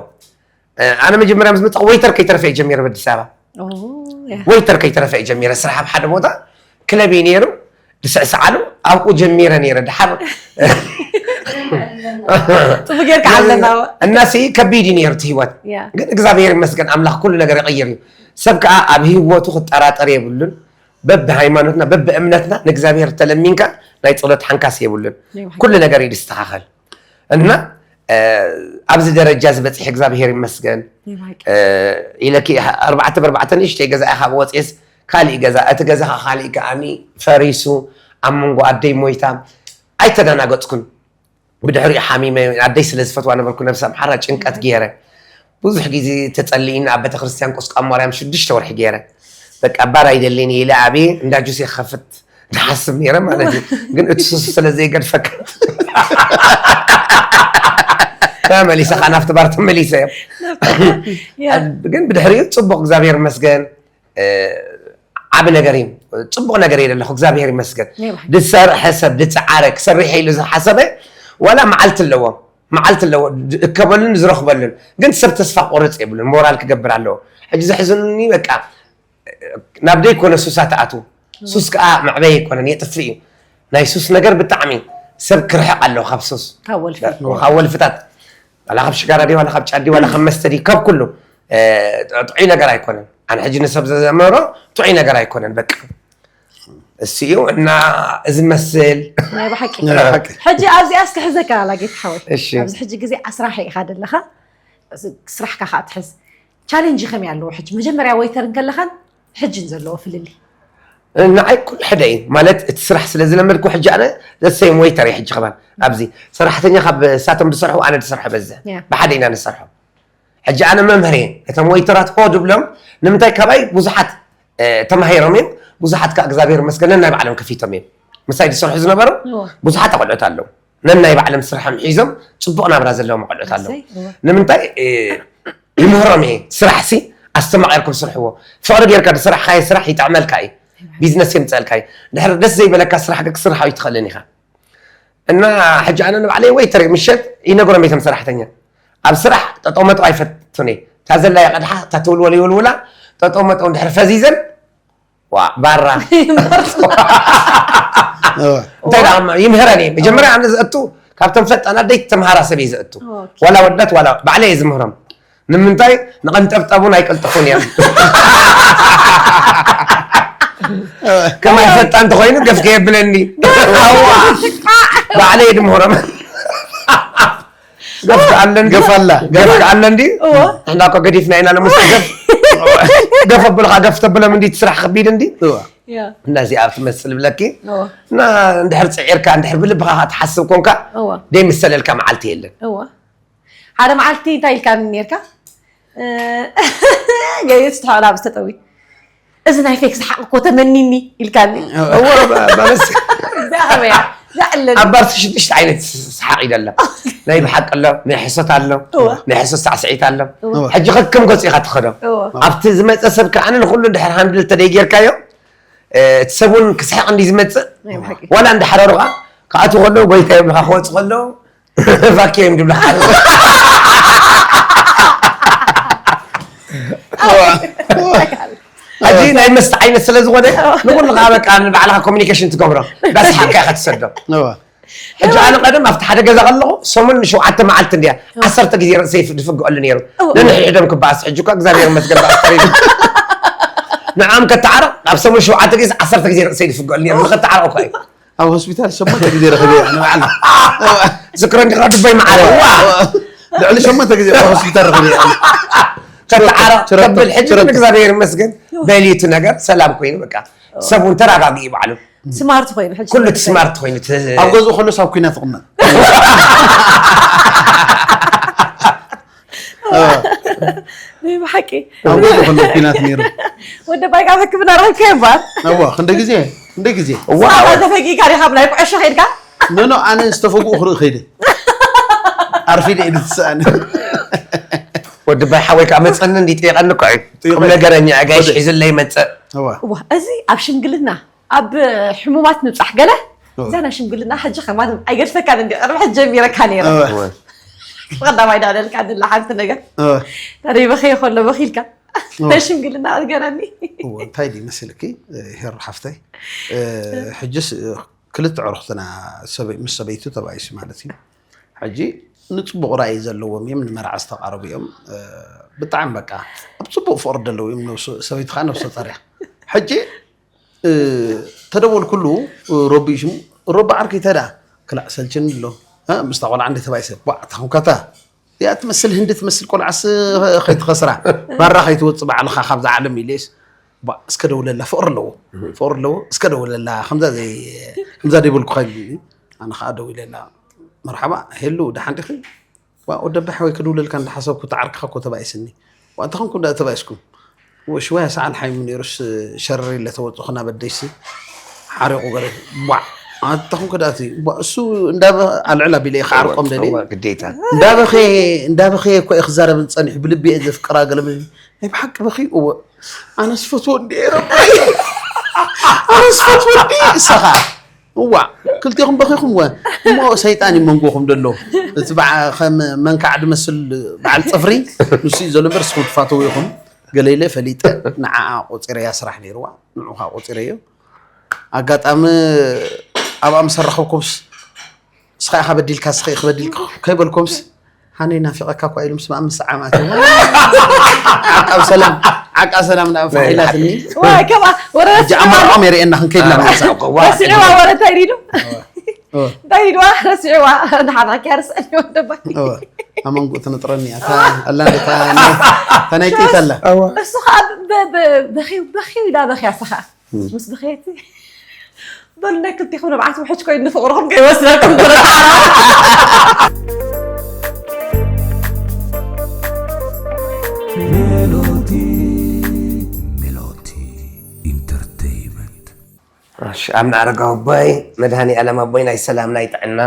ኣነ መጀመርያ ምስ መፃኹ ወይተር ከይተረፈ እየ ጀሚረ ኣብ ኣዲስ ኣበባ። ኦ፣ ያ። ወይተር ከይተረፈ እየ ጀሚረ ስራሕ ኣብ ሓደ ቦታ ክለብ እዩ ነይሩ። ዝስዕስዓሉ ኣብኡ ጀሚረ ነይረ። ድሓር ፅቡቅ ጌርካ ኣለና። እናሲ ከቢድ እዩ ነይሩ እቲ ህይወት። ያ። ግን እግዚኣብሔር ይመስገን ኣምላኽ ኩሉ ነገር ይቕይር እዩ። ሰብ ከዓ ኣብ ህይወቱ ክጠራጠር የብሉን። በብሃይማኖትና በብእምነትና ንእግዚኣብሔር ተለሚንካ ናይ ፀሎት ሓንካስ የብሉን። ናይ ብሓቂ። ኩሉ ነገር እዩ ዝስተኻኸል። እና ኣብዚ ደረጃ ዝበፅሕ እግዚኣብሔር ይመስገን። ናይ ብሓቂ። ኢለኪ ኣርባዕተ ብኣርባዕተ ንእሽተይ ገዛ ኢኻ ወፅኤስ ካሊእ ገዛ እቲ ገዛ ካሊእ ከዓኒ ፈሪሱ ኣብ መንጎ ኣደይ ሞይታ ኣይተደናገፅኩን። ብድሕሪኡ ሓሚመ ኣደይ ስለ ዝፈትዋ ነበርኩ ነብሳ ምሓራ ጭንቀት ገይረ ብዙሕ ግዜ ተፀሊእና ኣብ ቤተክርስትያን ቁስቋም ማርያም ሽዱሽተ ወርሒ ገይረ በቃ ባር ኣይደልን ኢለ ኣብየ እንዳ ጁስ ክኸፍት ንሓስብ ነይረ ማለት እዩ። ግን እቲ ሱስ ስለ ዘይገድፈካ ተመሊሰ ከዓ ናብቲ ባር ተመሊሰ እየ። ግን ብድሕሪኡ ፅቡቅ እግዚኣብሔር ይመስገን። ዓቢ ነገር እዩ። ፅቡቅ ነገር እየ ዘለኹ እግዚኣብሔር ይመስገን። ዝሰርሐ ሰብ ዝፀዓረ ክሰርሕ ኢሉ ዝሓሰበ ዋላ መዓልቲ ኣለዎ። መዓልቲ ኣለዎ እከበሉን ዝረኽበሉን። ግን ሰብ ተስፋ ቆርፅ የብሉን ሞራል ክገብር ኣለዎ። ሕጂ ዘሕዝኑኒ በቃ ናብ ደይ ኮነ ሱሳ ተኣትዉ። ሱስ ከዓ መዕበይ ኣይኮነን የጥፍእ እዩ። ናይ ሱስ ነገር ብጣዕሚ ሰብ ክርሕቕ ኣለዎ ካብ ሱስ፣ ካብ ወልፊ ካብ ወልፍታት፣ ዋላ ካብ ሽጋራ ድዩ፣ ዋላ ካብ ጫት ድዩ፣ ዋላ ካብ መስተ ድዩ፣ ካብ ኩሉ እ፣ ጥዑይ ነገር ኣይኮነን። ኣነ ሕጂ ንሰብ ዘዘምሮ ጥዑይ ነገር ኣይኮነን። በቃ እሱ እዩ እና እዚ መስል ናይ ብሓቂ ናይ ብሓቂ። ሕጂ ኣብዚኣ እስኪ ሕዘካ ኣላ ጌታ ሓወይ እሺ። ኣብዚ ሕጂ ግዜ ኣስራሕ ኢኻ ዘለኻ እዚ ስራሕካ ከዓ ትሕዝ ቻሌንጅ ከመይ ኣለዎ ሕጂ መጀመርያ ወይተር እንከለኻን ሕጅን ዘለዎ ፍልልይ ንዓይ ኩሉ ሕደ እዩ ማለት እቲ ስራሕ ስለ ዝለመድኩ ሕጂ ኣነ ዘሰይም ወይተር እየ ሕጂ ከማን ኣብዚ ሰራሕተኛ ካብ ሳቶም ዝሰርሑ ኣነ ዝሰርሖ በዝሕ ያ። ብሓደ ኢና ንሰርሖ ሕጂ ኣነ መምህር እየ እቶም ወይተራት ሆ ድብሎም ንምንታይ ካባይ ብዙሓት እ፣ ተማሂሮም እዮም ብዙሓት ከዓ እግዚኣብሔር መስገን ነናይ ባዕሎም ከፊቶም እዮም ምሳይ ዝሰርሑ ዝነበሩ እዎ። ብዙሓት ኣቆልዑት ኣለዉ ነናይ ባዕሎም ስርሖም ሒዞም ፅቡቕ ናብራ ዘለዎም ኣቆልዑት ኣለዉ እሰይ፣ እዎ። ንምንታይ እ፣ ይምህሮም እየ ስራሕ ሲ ኣስተማቒርኩም ስርሕዎ ፍቕሪ ጌርካ ዝስራሕካዮ ስራሕ ይጥዕመልካ እዩ ቢዝነስ የምፀልካ እዩ ድሕሪ ደስ ዘይበለካ ስራሕ ግን ክስርሓ ይትኽእልን ኢኻ እና ሕጂ ኣነ ንባዕለይ ወይተር ምሸት ይነግሮም ቤቶም ሰራሕተኛ ኣብ ስራሕ ጠጠው መጠው ኣይፈቱን እየ እታ ዘላያ ቀድሓ እታ ትውልወል ይውልውላ ጠጠው መጠው እንድሕር ፈዚዘን ዋ ባራ እንታይ ደኣ ይምህረን እየ መጀመርያ ኣነ ዘእቱ ካብቶም ፈጣናት ደይ ተምሃራ ሰብ እየ ዘእቱ ዋላ ወዳት ዋላ ባዕለ እየ ዝምህሮም ንምንታይ ንቐንጠብጠቡን ኣይቀልጥፉን እዮም ከማይ ፈጣን ተኮይኑ ገፍ ከየብለኒ ባዕለ እየ ዝምህሮም ገፍ ኣለን ገፍ ኣላ ገፍ ኣለን ድዩ ንሕና እኮ ገዲፍና ኢና ለሙስ ገፍ ገፍ ኣብልካ ገፍ ተብሎም እንዲ ትስራሕ ከቢድ እንዲ እና እዚኣ ትመስል ብለኪ እና እንድሕር ፅዒርካ እንድሕር ብልብካ ትሓስብ ኮንካ ደይ ምሰለልካ መዓልቲ የለን ሓደ መዓልቲ እንታይ ኢልካ ነርካ ገይት ትሕላ ብዝተጠዊ እዚ ናይ ፌክ ዝሓቕ እኮ ተመኒኒ ኢልካኒ እወ ባለስ እዛ ከመያ እዛ ዕለኒ ኣብ ባርሲ ሽዱሽተ ዓይነት ሰሓቕ ይደሎ ናይ ብሓቂ ኣሎ ናይ ሕሶት ኣሎ ናይ ሕሶት ሳዕስዒት ኣሎ እወ። ሕጂ ከክም ገፂ ኢኻ ትኸዶ እወ። ኣብቲ ዝመፀ ሰብ ከዓ ንኩሉ እንድሕር ሃንድል ተደይ ጌርካዮ እቲ ሰብ እውን ክስሕቕ እንዲ ዝመፅእ ናይ ብሓቂ ዋላ እንዳሓረሩኻ ክኣትዉ ከለዉ ጎይታ ይብልኻ ክወፁ ከለዉ ቫኪዮም ድብልኻ ሕጂ ናይ መስተ ዓይነት ስለ ዝኾነ ንኩሉ ከዓ በቃ ንባዕልኻ ኮሚኒኬሽን ትገብሮ እንዳስሓቅካ ኢኻ ትሰዶ እወ። ሕጂ ኣነ ቀደም ኣብቲ ሓደ ገዛ ከለኹ ሰሙን ንሸውዓተ መዓልቲ እንድያ ዓሰርተ ግዜ ርእሰይ ድፍግአሉ ነይሩ ነንሕድሕዶም ክበኣስ ሕጂ እኳ እግዚኣብሔር ይመስገን በኣስተሪሉ ንዓም ከተዓረቕ ኣብ ሰሙን ሸውዓተ ግዜ ዓሰርተ ግዜ ርእሰይ ድፍግአሉ ነይሩ ንኸተዓረቕ እኳ እዩ ኣብ ሆስፒታል ሸሞንተ ግዜ ረኺበ እየ ኣነ ባዕለ ዝክሮ እንዲኻ ድበይ መዓረ ዋ ልዕሊ ሸሞንተ ግዜ ኣብ ሆስፒታል ረኺበ እየ ኣነ። ከተዓረቕ ችረቶ፣ ከብል ሕጂ ችረቶ። እግዚኣብሔር ይመስገን በሊቱ ነገር ሰላም ኮይኑ በቃ ሰብ እውን ተረጋጊኡ ባዕሉ ስማርት ኮይኑ ሕጂ ኩሉ እቲ ስማርት ኮይኑ እቲ ኣብ ገዝኡ ከሎስ ኣብ ኩናት ይቕመጥ ናይ ብሓቂ ኣብ ገዝኡ ከሎ ኩናት ነይሩ ወደ ባይካ ኣብ ሕክምና ረኪብካ ይባል እዋ ክንደ ግዜ ክንደ ግዜ ተፈጊካ ዲኻ ብናይ ኩዕሾ ከይድካ ኖኖ ኣነ ዝተፈግኡ ክርኢ ከይደ ኣርፊደ ኢሉ ትስኣነ ወዲ ባይ ሓወይ ከዓ መፀኒ እንዲ ጠየቀኒ እኮ እዩ ቁም ነገረኛ ጋይሽ ሒዝለይ መፀእ እዋ እዋ እዚ ኣብ ሽምግልና ኣብ ሕሙማት ምብፃሕ ገለ እዛ ናይ ሽምግልና ሕጂ ከማን ኣይገድፈካን እንዲ ቅድሚ ሕጂ ጀሚረካ ነይረ እዋ ቀዳማይ ዳደልካ ንላ ሓንቲ ነገር እዋ ተሪበኸዮ ከሎ በኺልካ ናይ ሽምግልና ኣዝገረኒ እዎ፣ እንታይ ድዩ መሲልኪ ሄሩ ሓፍተይ? ሕጅስ ክልተ ኣዕሩኽትና ምስ ሰበይቱ ተባኢሱ ማለት እዩ። ሕጂ ንፅቡቕ ራእይ ዘለዎም እዮም፣ ንመርዓ ዝተቓረቡ እዮም። ብጣዕሚ በቃ ኣብ ፅቡቕ ፍቕሪ ዘለዉ እዮም። ነብሱ ሰበይቱ ከዓ ነብሰ ፆር እያ። ሕጂ ተደወልኩሉ፣ ሮቢ ሽሙ፣ ሮቢ ዓርከይ እንታይ ደኣ ክላእ ሰልችኒ ኣሎ ምስታ ቆልዓ እንደ ተባኢሰ ቧዕ ታኹንካታ እዚኣ ትመስል ህንዲ ትመስል ቆልዓስ ከይትኸስራ ባራ ከይትወፅእ ባዕልኻ ካብዛ ዓለም ኢለስ ቧ እስከ ደውለላ ፍቕሪ ኣለዎ ፍቕሪ ኣለዎ እስከ ደውለላ ከምዛ ዘይ ከምዛ ደይበልኩኻ ኢሉ ኣነ ከዓ ደው ኢለላ መርሓባ ሄሉ ደሓን ዲኺ ዋ ወደባ ሓወይ ክድውለልካ እንዳሓሰብኩ ተዓርክኻ እኮ ተባኢስኒ ዋ እንታይ ኾንኩ እንዳ ተባኢስኩም ሽወያ ሰዓል ሓይሙ ነይሩስ ሸረር ኢለ ተወፅኹ ናብ ኣደይሲ ሓሪቑ ገለ ቧዕ ኣታ ኹንከ ደኣ እቲ ቧዕ እሱ እንዳበ ኣልዕል ኣቢለ እየ ክዓርቆም ደልየ እወ፣ ግዴታ እንዳበኸየ እንዳበኸየ እኮ እየ ክዛረብን ፀኒሑ ብልቢ እየ ዘፍቅራ ገለ ብል ናይ ብሓቂ በኺ እወ ኣነስ ፈትዎ እንዲ ኣነስ ፈትዎ እንዲ እሰኻ እዋ ክልቴኹም በኺኹም ወ እሞ ሰይጣን እዩ መንጎኹም ደሎ እቲ በዓ- ከም መንካዕ ድመስል በዓል ፅፍሪ ንሱ እዩ ዘሎ እምበር ንስኹም ትፋተው ኢኹም ገለ ኢለ ፈሊጠ ንዓኣ ቆፂረያ ስራሕ ነይርዋ ንዑኻ ቆፂረዮ ኣጋጣሚ ኣብኣ ምስ ኣራኸብኩምስ ስኻ ኢኻ በዲልካ፣ ስኻ ኢኻ በዲልካ ከይበልኩምስ፣ ሃነይ ናፊቐካ እኳ ኢሉ ምስ ማም ምስ ዓማት። ዓቃብ ሰላም፣ ዓቃብ ሰላም ናብ ፋሒላትኒ። ዋይ፣ ከምኣ ወረ እጂ ዓመርዖም የርእየና ክንከይድና ንመሳቕ። ዋ፣ ረሲዕዋ፣ ወረ እንታይ ኢሉ? ኦ፣ እንታይ ኢልዋ? ረሲዕዋ። ንሓና ኪያርስ ወደባይ። ኦ፣ ኣመንጉ ትንጥረኒ እያ። እታ ኣላ እታ ናይ፣ እታ ናይ ጥይት ኣላ። እዋ። እሱ ከዓ ብ- ብ- በኺው በኺው ኢላ በኺያ፣ እሳ ከዓ ምስ በኸየት፣ በሉ ናይ ክልቲኹም ንብዓት ውሕጅ ኮይኑ ንፍቕርኹም ከይወስደኩም ብሎ። ሜሎቲ ሜሎቲ ኢንተርቴይመንት። እሺ፣ ኣምና ኣረጋዊ ኣቦይ፣ መድሃኒ ኣለም ኣቦይ፣ ናይ ሰላም፣ ናይ ጥዕና፣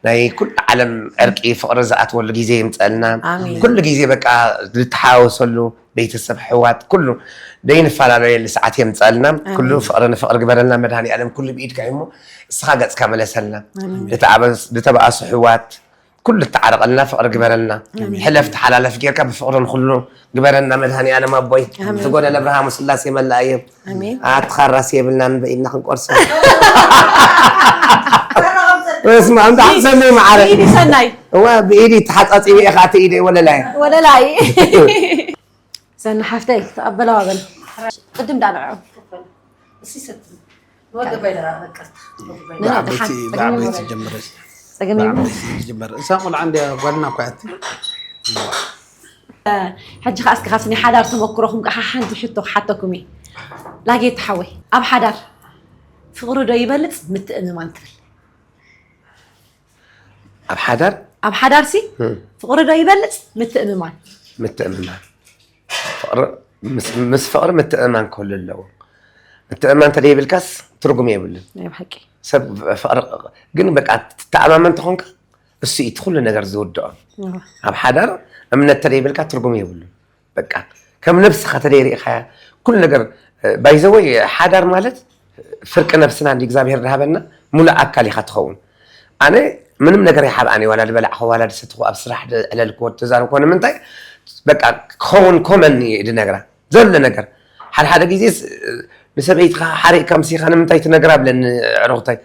ናይ ኩሉ ዓለም ዕርቂ ፍቕሪ ዝኣትወሉ ግዜ ይምፀልና። ኣሜን። ኩሉ ግዜ በቃ ዝተሓዋወሰሉ ቤተሰብ፣ ሕዋት፣ ኩሉ ዘይንፈላለየሉ ሰዓት የምፀልና። ኩሉ ፍቕሪ ንፍቕሪ ግበረልና መድሃኒ ኣለም፣ ኩሉ ብኢድካ እዩ እሞ እስኻ ገፅካ መለሰልና። ዝተኣበስ- ዝተባኣሱ ሕዋት ኩሉ ተዓረቐልና፣ ፍቕሪ ግበረልና። ሕለፍ ተሓላለፍ ጌርካ ብፍቕሪ ንኹሉ ግበረና መድሃኒ ኣለም ኣቦይ። ዝጎደለ ብርሃሙ ስላሴ መላእየ። ኣሜን። ኣትኻራስ የብልናን በኢድና ክንቆርሶ። በስመ ኣብ፣ እንዳ ሓሰኒ መዓረ። ኢዲ ሰናይ። እዋ ብኢዲ ተሓጻጺበ ኢኻ እቲ ኢደይ ወለላይ። ወለላይ። ሰኒ ሓፍተይ ተቐበለዋ በል። ቅድም ዳንዖ። ብዓበይቲ፣ ብዓበይቲ ጀምረ። ጸገም የብሉ። ብዓበይቲ ጀምረ። እሳ ቆልዓ እንድያ ጓልና እኳ እያ። ሕጂ ከኣ እስኪ ካብቲ ናይ ሓዳር ተመክሮኹም ከዓ ሓንቲ ሕቶ ክሓተኩም እየ። ላጌት ሓወይ፣ ኣብ ሓዳር ፍቕሪ ዶ ይበልጽ ምትእምማን ትብል? ኣብ ሓዳር ኣብ ሓዳርሲ ፍቕሪ ዶ ይበልጽ ምትእምማን? ምትእምማን። ፍቕሪ ምስ- ምስ ፍቕሪ ምትእምማን ክህሉ ኣለዎ። ምትእምማን እንተደይብልካስ ትርጉም የብሉን። ናይ ብሓቂ። ሰብ ፍቕሪ ግን በቃ ትተኣማመን ተኾንካ እሱ እዩ እቲ ኩሉ ነገር ዝውድኦ። ኣብ ሓዳር እምነት ተደይብልካ ትርጉም የብሉን። በቃ ከም ነብስኻ ተደይርኢኻያ ኩሉ ነገር ባይዘወይ ሓዳር ማለት ፍርቂ ነብስና እንዲ እግዚኣብሔር ዝሃበና ሙሉእ ኣካል ኢኻ ትኸውን። ኣነ ምንም ነገር ይሓብኣኒ ዋላ ዝበላዕኹ ዋላ ዝሰትኹ ኣብ ስራሕ ዕለልክዎ ተዛርብኮ ንምንታይ በቃ ክኸውን ኮመን ድነግራ ዘሎ ነገር ሓደ ሓደ ግዜ ንሰበይትኻ ሓሪእካ ምሲኻ ንምንታይ ትነግራ ብለኒ ዕሩኽታይ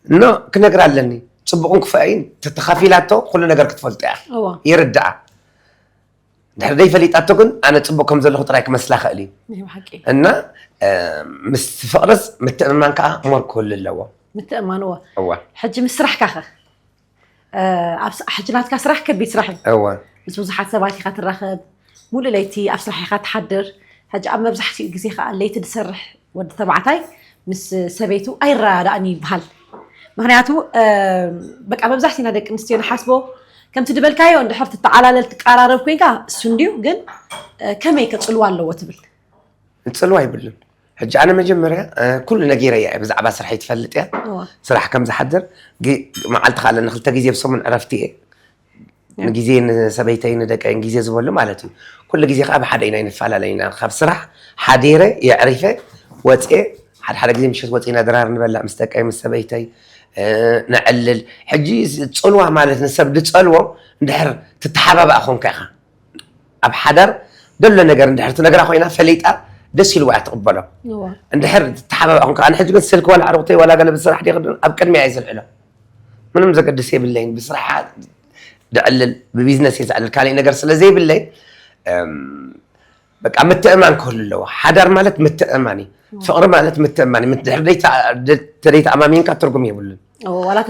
እኖ ክነግራ ኣለኒ ፅቡቕን ክፉኣይን ተተኻፊላቶ ኩሉ ነገር ክትፈልጦ እያ እዋ ይርድኣ ድሕሪ ደይ ፈሊጣቶ ግን ኣነ ፅቡቅ ከም ዘለኹ ጥራይ ክመስላ ኽእል እዩ ናይ ብሓቂ እና ምስ ፍቅርስ ምትእምማን ከዓ ሞር ክህሉ ኣለዎ ምትእማን እወ እወ ሕጂ ምስ ስራሕካ ኸ ኣብ ስ- ሕጂ ናትካ ስራሕ ከቢድ ስራሕ እዩ እወ ምስ ብዙሓት ሰባት ኢኻ ትራኸብ ሙሉእ ለይቲ ኣብ ስራሕ ኢኻ ትሓድር ሕጂ ኣብ መብዛሕትኡ ግዜ ከዓ ለይቲ ዝሰርሕ ወዲ ተባዕታይ ምስ ሰበይቱ ኣይረዳዳእን እዩ ይበሃል ምክንያቱ በቃ መብዛሕትና ደቂ ኣንስትዮ ንሓስቦ ከምቲ ዝበልካዮ እንድሕር ትተዓላለል ትቀራረብ ኮይንካ እሱ እንድዩ ግን ከመይ ከፅልዋ ኣለዎ ትብል ንፅልዋ ይብልን ሕጂ ኣነ መጀመርያ ኩሉ ነጊረያ እየ ብዛዕባ ስራሕ ይትፈልጥ እያ እዋ ስራሕ ከም ዝሓድር መዓልቲ ከዓ ኣለኒ ክልተ ግዜ ብሰሙን ዕረፍቲ እየ ንግዜ ንሰበይተይ ንደቀይን ግዜ ዝበሉ ማለት እዩ ኩሉ ግዜ ከዓ ብሓደ ኢና ይንፈላለ ኢና ካብ ስራሕ ሓዲረ የዕሪፈ ወፅኤ ሓደ ሓደ ግዜ ምሸት ወፂና ድራር ንበላዕ ምስ ደቀይ ምስ ሰበይተይ ነዕልል ሕጂ ፅልዋ ማለት ንሰብ ድፀልዎ እንድሕር ትተሓባባእ ኮንካ ኢኻ ኣብ ሓዳር ደሎ ነገር እንድሕር ትነግራ ኮይና ፈሊጣ ደስ ኢልዋ እያ ትቕበሎ እንድሕር ትተሓባባእ ኮንካ ኣነ ሕጂ ግን ስልክ ዋላ ዕሩቕተይ ዋላ ገለ ብስራሕ ዲ ኣብ ቅድሚያ እየ ዝልዕሎ ምንም ዘገድስ የብለይን ብስራሕ ድዕልል ብቢዝነስ እየ ዝዕልል ካሊእ ነገር ስለ ዘይብለይ በቃ ምትእማን ክህሉ ኣለዎ ሓዳር ማለት ምትእማን እዩ ፍቕሪ ማለት ምትእማን እዩ ድሕር ተደይተኣማሚንካ ትርጉም የብሉን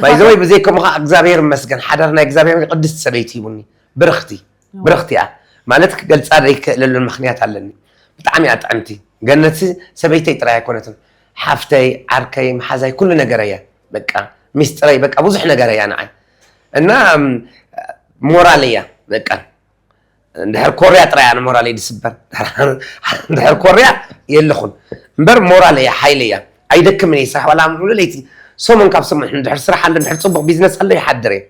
ባይዘወይ ብዘይ ከምኡ ከዓ እግዚኣብሔር ይመስገን ሓዳር ናይ እግዚኣብሔር ቅድስቲ ሰበይቲ ሂቡኒ ብርኽቲ ብርኽቲ እያ ማለት ክገልፃ ዘይክእለሉን ምክንያት ኣለኒ ብጣዕሚ እያ ጥዕምቲ ገነትሲ ሰበይተይ ጥራይ ኣይኮነትን ሓፍተይ ዓርከይ መሓዛይ ኩሉ ነገር እያ በቃ ሚስጥረይ በቃ ብዙሕ ነገር እያ ንዓይ እና ሞራል እያ በቃ እንድሕር ኮርያ ጥራይ ኣነ ሞራለይ ዝስበር እንድሕር ኮርያ የለኹን እምበር ሞራል እያ ሓይሊ እያ ኣይደክምን እየ ስራሕ ዋላ ሙሉ ለይቲ ሰሙን ካብ ሰሙን እንድሕር ስራሕ ኣሎ እንድሕር ፅቡቅ ቢዝነስ ኣሎ ይሓድር እየ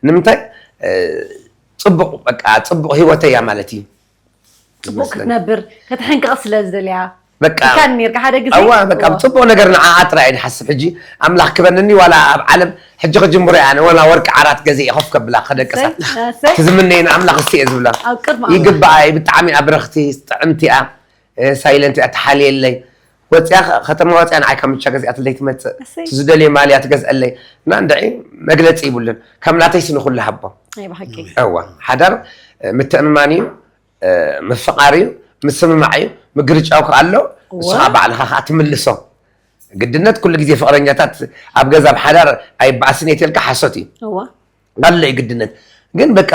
ንምንታይ ፅቡቅ በቃ ፅቡቅ ህይወተይ እያ ማለት እዩ ፅቡቅ ክትነብር ከተሕንቅቕ ስለ ዝደልያ በቃ ኢካ ኔርካ ሓደ ግዜ እዋ በቃ ብፅቡቅ ነገር ንዓኣ ጥራይ እየ ዝሓስብ ሕጂ ኣምላኽ ክበንኒ ዋላ ኣብ ዓለም ሕጂ ክጅምሮ እየ ኣነ ዋላ ወርቂ ዓራት ገዚአ ኮፍ ከብላ ከደቅሳ እሰይ ትዝምነየ ንኣምላኽ እስቲ እየ ዝብላ ኣብ ቅድሚ ይግባኣ እየ ብጣዕሚ ኣብረኽቲ ጥዕምቲ እያ ሳይለንት እያ ተሓልየለይ ወፅያ፣ ከተማ ወፅያ ንዓይ ካብ ምቻ ገዚኣትለይ ትመፅእ። እሰይ። ዝደልዮ ማልያ ትገዝአለይ። እና እንድዒ መግለፂ ይብሉን። ከም ናተይ ስኒ ኩሉ ሃቦ። ናይ ብሓቂ። እዋ፣ ሓዳር ምትእምማን እዩ፣ ምፍቓር እዩ፣ ምስምማዕ እዩ። ምግርጫው ከ ኣሎ፣ ንስኻ እዋ። ባዕልኻ ከዓ ትምልሶ። ግድነት ኩሉ ግዜ ፍቕረኛታት ኣብ ገዛ ኣብ ሓዳር ኣይበኣስን እየ ተልካ ሓሶት እዩ። እዋ። ኣሎ እዩ ግድነት። ግን በቃ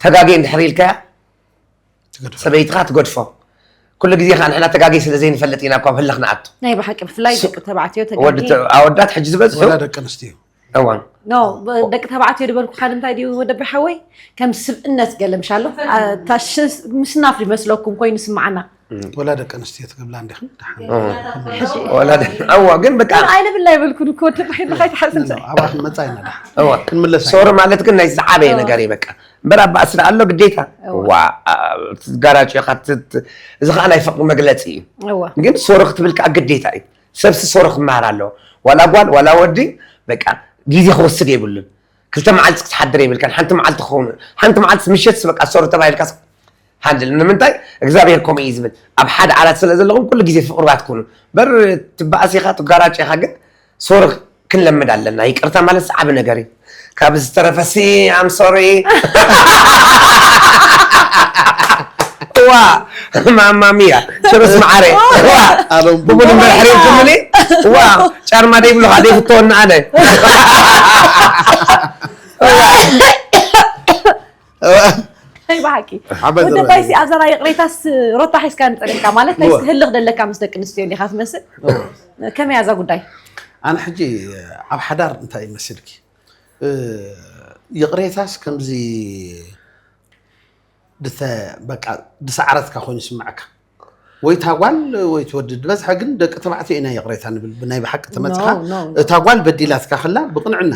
ተጋጌ እንድሕር ኢልካያ ትገድፎ። ሰበይትኻ ትገድፎ። ኩሉ ግዜ ከዓ ንሕና ተጋጌ ስለ ዘይንፈልጥ ኢና እኳ ኣብ ህልኽ ንኣቱ። ናይ ብሓቂ ብፍላይ ደቂ ተባዕትዮ ወዲ ተጋጊ ተ- ኣወዳት ሕጂ ዝበዝሑ ወላ ደቂ ኣንስትዮ እዋን ኖ ደቂ ተባዕትዮ ድበልኩካ ንምንታይ ድዩ ወደቢ ሓወይ ከም ስብእነት ገለ ምሻሎ ምስናፍ ይመስለኩም ኮይኑ ስማዓና ወላ ደቂ ኣንስትዮ ትገብላ እንዲኽን ደሓን ወላ ደ- እዋ ግን በቃ ኣይንብላ ይበልኩን እኮ ወደቢ ሓይልካ ይትሓስን ኣባክ መፃ ኢና ደሓን እዋ ክንምለስ ሶሪ ማለት ግን ናይ ዝዓበየ ነገር እዩ በቃ እምበር ኣብ ባእሲ ኣሎ ግዴታ እዋ። ዋ ጋራጭ ኢኻ ትት- እዚ ከዓ ናይ ፍቅሪ መግለፂ እዩ እዋ ግን ሶሪ ክትብል ከዓ ግዴታ እዩ ሰብሲ ሶሪ ክመሃር ኣለዎ ዋላ ጓል ዋላ ወዲ በቃ ግዜ ክወስድ የብሉን ክልተ መዓልቲ ክትሓድር የብልካን ሓንቲ መዓልቲ ክኸውን ሓንቲ መዓልቲ ምሸት በቃ ሶሪ ተባሂልካ ሃንድል ንምንታይ እግዚኣብሔር ከምኡ እዩ ዝብል ኣብ ሓደ ዓራት ስለ ዘለኹም ኩሉ ግዜ ፍቅሩባት ኩኑ በር ትበኣስ ኢኻ ትጋራጭ ኢኻ ግን ሶሪ ክንለምድ ኣለና ይቅርታ ማለት ዓቢ ነገር እዩ ካብ ዝተረፈሲ ኣም ሶሪ ዋ ማማ ሚያ ሽሮስ መዓረ ዋ ኣለም ብቡን እምበር ሕሬ ትምኒ ዋ ጫርማ ደይብሉኻ ደይፍተወኒ ኣነ ናይ ብሓቂ ሓበን ወደ ዘረባ ባይሲ ኣብዛ ናይ ይቕሬታስ ሮታ ሒዝካ ንፀሪፍካ ማለት ናይ እወ። ህልኽ ደለካ ምስ ደቂ ኣንስትዮ እንዲኻ ትመስል ከመይ እያ እዛ ጉዳይ ኣነ ሕጂ ኣብ ሓዳር እንታይ ይመስልኪ እ፣ ይቕሬታስ ከምዚ ድተ በቃ ድሰዓረትካ ኮይኑ ይስምዐካ ወይ ታጓል ወይ ትወዲ ዝበዝሐ ግን ደቂ ተባዕትዮ ኢና ይቕሬታ ንብል ብናይ ብሓቂ ተመፅኻ No, no, no. እታ ጓል በዲላትካ ከላ ብቕንዕና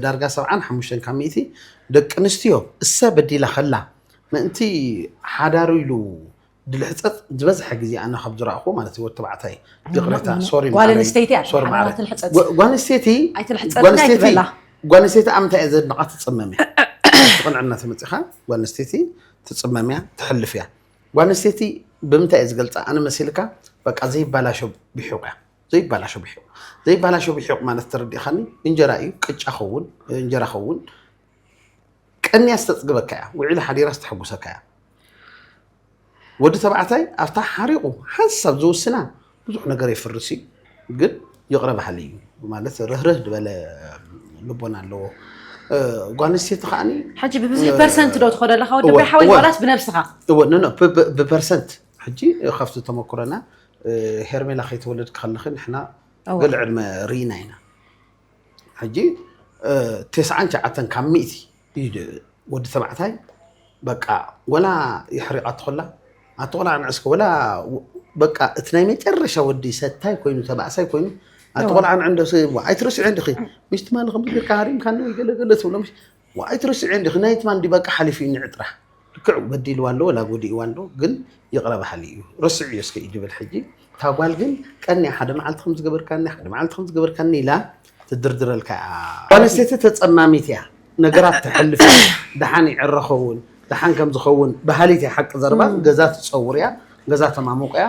ዳርጋ ሰብዓን ሓሙሽተን ካብ ሚእቲ ደቂ ኣንስትዮ እሰ በዲላ ከላ ምእንቲ ሓዳሩ ኢሉ ድልሕፀፅ ዝበዝሐ ግዜ ኣነ ካብ ዝረእኹ ማለት እዩ ወዲ ተባዕታይ ይቕሬታ ሶሪ ጓል ኣንስተይቲ እያ ሶሪ ትበሃል፣ ማዕረ ትልሕፀፅ። ጓ- ጓል ኣንስተይቲ ኣይትልሕፀፅን ጓል ኣንስተይቲ- ኣይትበላ። ጓል ኣንስተይቲ ኣብ ምንታይ እየ ዘድንቓ ትፅመም እያ ብቕንዕና ተመፂኻ ጓል ኣንስተይቲ ትፅመም እያ ትሕልፍ እያ ጓል ኣንስተይቲ ብምንታይ እየ ዝገልፃ ኣነ መሲልካ በቃ ዘይባላሾ ብሒቑ እያ ዘይባላሾ ብሒቑ ዘይባላሾ ብሒቑ ማለት ተረዲእኻኒ እንጀራ እዩ ቅጫ ኸውን እንጀራ ኸውን ቀንያ ዝተፅግበካ እያ ውዒላ ሓዲራ ዝተሐጉሰካ እያ ወዲ ተባዕታይ ኣብታ ሓሪቑ ሓንሳብ ዝውስና ብዙሕ ነገር የፍርስ እዩ ግን ይቕረ ባህሊ እዩ ማለት ርህርህ ዝበለ ልቦና ኣለዎ እ፣ ጓል ኣንስተይቲ ከዓኒ ሕጂ ብብዝሒ ፐርሰንት ዶ ትኸደለካ ወዲ እወ፣ ሓወይ እወ። ዋላስ ብነብስኻ እወ ኖ ኖ ብ- ብ- ብፐርሰንት ሕጂ ካብቲ ተመክሮና እ፣ ሄርሜላ ከይተወለድ ከለኺ ንሕና እወ። ገለ ዕድመ ርኢና ኢና ሕጂ እ፣ ተስዓን ትሽዓተን ካብ ሚእቲ እዩ ድ- ወዲ ተባዕታይ በቃ ወላ የሕሪቓ ትኾላ ኣቲ ቆልዓ ንዕስከ ወላ በቃ እቲ ናይ መጨረሻ ወዲ ሰታይ ኮይኑ ተባእሳይ ኮይኑ ኣቲ ቆልዓ ንዕንዶ ኣይትረስዑ እንዲኺ ሚስቲ ማን ከም ዝገርካ ሃሪምካኒ ወይ ገለ ገለ ትብሎ ምሽ ኣይትረስዑ እንዲኺ ናይ ትማን ዲ በቃ ሓሊፉ እዩ ንዕጥራ ልክዕ በዲልዋ ኣሎ ወላ ጎዲእዋ ኣሎ ግን ይቕረ በሃሊ እዩ ረስዑ እዩ እስከ እዩ ድብል ሕጂ እታ ጓል ግን ቀንያ ሓደ መዓልቲ ከም ዝገበርካኒ ሓደ መዓልቲ ከም ዝገበርካኒ ኢላ ትድርድረልካ እያ ጓል ኣንስተይቲ ተፀማሚት እያ ነገራት ተሕልፍ ደሓን ይዕረ ኸውን ደሓን ከም ዝኸውን በሃሊት እያ ሓቂ ዘርባ ገዛ ትፀውር እያ ገዛ ተማሙቕ እያ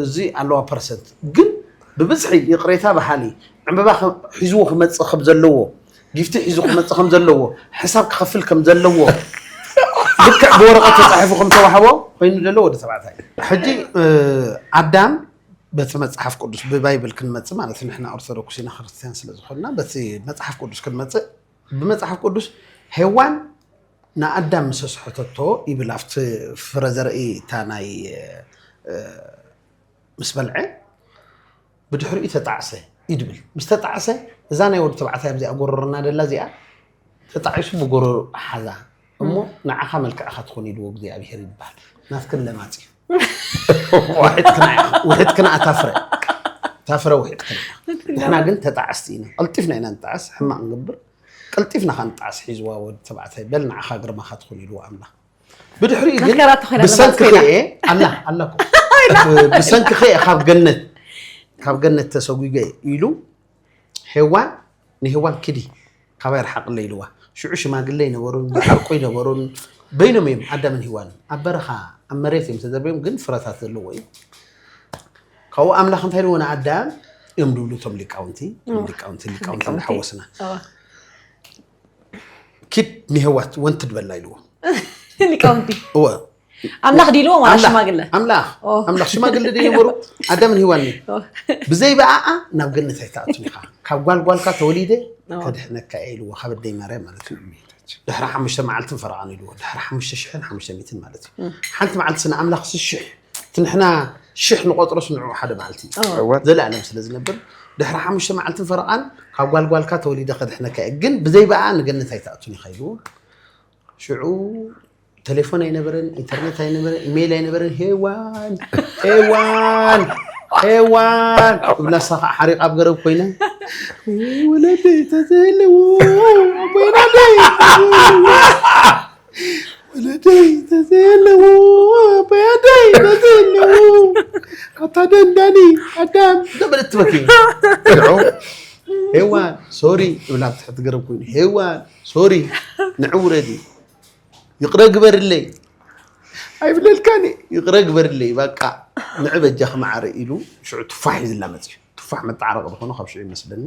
እዚ ኣለዋ ፐርሰንት ግን ብብዝሒ ይቕሬታ በሃሊ ዕምበባ ሒዝዎ ክመፅእ ከም ዘለዎ ጊፍቲ ሒዙ ክመፅእ ከም ዘለዎ ሕሳብ ክኸፍል ከም ዘለዎ ልክዕ ብወረቐት ተፃሒፉ ከም ተዋህቦ ኮይኑ ዘሎ ወዲ ተባዕታይ ሕጂ ኣዳም በቲ መፅሓፍ ቅዱስ ብባይብል ክንመፅእ ማለት ንሕና ኦርቶዶክስ ኢና ክርስትያን ስለ ዝኾንና በቲ መፅሓፍ ቅዱስ ክንመፅእ ብመፅሓፍ ቅዱስ ሄዋን ንኣዳም ምስ ኣስሐተቶ ይብል ኣብቲ ፍረ ዘርኢ እታ ናይ ምስ በልዐ ብድሕሪኡ ተጣዕሰ እዩ ድብል ምስ ተጣዕሰ እዛ ናይ ወዲ ተባዕታይ ኣብዚኣ ጎረሮና ደላ እዚኣ ተጣዒሱ ብጎረሮ ሓዛ እሞ ንዓኻ መልክዕኻ ትኾን ኢልዎ እግዚኣብሄር ይበሃል ናትክን ለማፅ እዩ ውሕጥክና ኣታፍረ ታፍረ ውሕጥክና ንሕና ግን ተጣዕስቲ ኢና ቀልጢፍና ኢና ንጣዕስ ሕማቕ ንገብር ቀልጢፍና ካ ንጣዕስ ሒዝዋ ወዲ ተባዕታይ በል ንዓኻ ግርማኻ ትኾን ኢልዎ ኣምላኽ ብድሕሪኡ ግን ብሰንኪ ከየ ኣላ ኣላ ብሰንኪ ከየ ካብ ገነት ካብ ገነት ተሰጉገ ኢሉ ሄዋን ንሄዋን ክዲ ካባይ ርሓቅለ ኢልዋ ሽዑ ሽማግለ ይነበሩን ይሓርቁ ይነበሩን በይኖም እዮም ኣዳምን ሄዋን ኣብ በረኻ ኣብ መሬት እዮም ተደርቢዮም ግን ፍረታት ዘለዎ እዩ ካብኡ ኣምላኽ እንታይ ኢልዎ ንኣዳም እዮም ድብሉ እቶም ሊቃውንቲ፣ ሊቃውንቲ፣ ሊቃውንቲ እንዳሓወስና። ኪድ ንሄዋት ወንት ድበላ ኢልዎ። ሊቃውንቲ እወ። ኣምላኽ ዲልዎ ማለት ሽማግለ ኣምላኽ ኣምላኽ ሽማግለ ዶ ይነበሩ ኣዳምን ሄዋን ብዘይ ብኣኣ ናብ ገነት ኣይትኣቱን ኢኻ። ካብ ጓል ጓልካ ተወሊደ ከድሕነካ እየ ኢልዎ፣ ካብ ኣደይ ማርያም ማለት እዩ። ድሕሪ ሓሙሽተ መዓልትን ፈረቓን ኢልዎ፣ ድሕሪ ሓሙሽተ ሽሕን ሓሙሽተ ሚእትን ማለት እዩ። ሓንቲ መዓልቲ ስነ ኣምላኽ ሽሕ ትንሕና ሽሕ ንቆጥሮ ስንዑ ሓደ መዓልቲ ዘለ ኣለም ስለ ዝነብር ድሕሪ ሓሙሽተ መዓልትን ፈረቓን ካብ ጓልጓልካ ተወሊደ ከድሕነካ እየ፣ ግን ብዘይ ብኣ ንገነት ኣይትኣቱን ኢኻ ኢልዎ። ሽዑ ቴሌፎን ኣይነበረን፣ ኢንተርኔት ኣይነበረን፣ ኢሜይል ኣይነበረን። ሄዋን ሄዋን ሄዋን እብላ፣ እሳ ከዓ ሓሪቕ ኣብ ገረብ ኮይና ወለደይ ተዘለዎ ወለደይ ተዘለዎ ወለደይ ተዘለዎ ኣቦያደይ ተዘለዎ ኣታ ደንዳኒ ኣዳም ደበለት ትበኪ። ሄዋን ሶሪ እብላ፣ ትሕቲ ገረብ ኮይኑ ሄዋን ሶሪ ንዕውረዲ ይቕረ ግበርለይ ኣይብለልካኒ፣ ይቕረ ግበርለይ በቃ ንዕ በጃኺ ማዓረ ኢሉ ሽዑ ቱፋሕ እዩ ዝላመፅ እዩ። ቱፋሕ መጣዕረቕ ዝኾነ ካብ ሽዑ ይመስለኒ።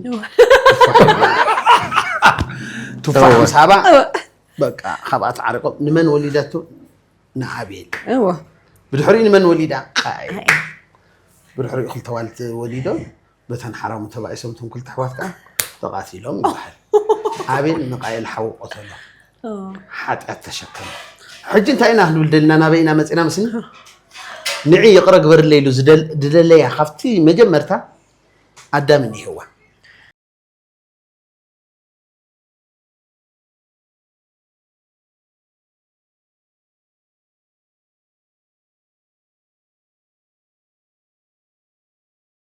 ቱፋሕ ምስ ሃባ በቃ ካብኣ ተዓሪቆም። ንመን ወሊዳቶ? ንኣቤል። ብድሕሪኡ ንመን ወሊዳ? ቃኤል። ብድሕሪኡ ክልተ ዋልት ወሊዶም በተን ሓራሙ ተባኢሶም እቶም ክልተ ኣሕዋት ከዓ ተቓቲሎም ይበሃል። ኣቤል ንቃኤል ሓው ቆተሎ። ሓጢኣት ተሸከመ። ሕጂ እንታይ ኢና ክንብል ደልና ናበይ ኢና መፂና መስኒ? ንዒ ይቕረ ግበርለይ ኢሉ ዝደለያ ካብቲ መጀመርታ ኣዳምን ይህዋን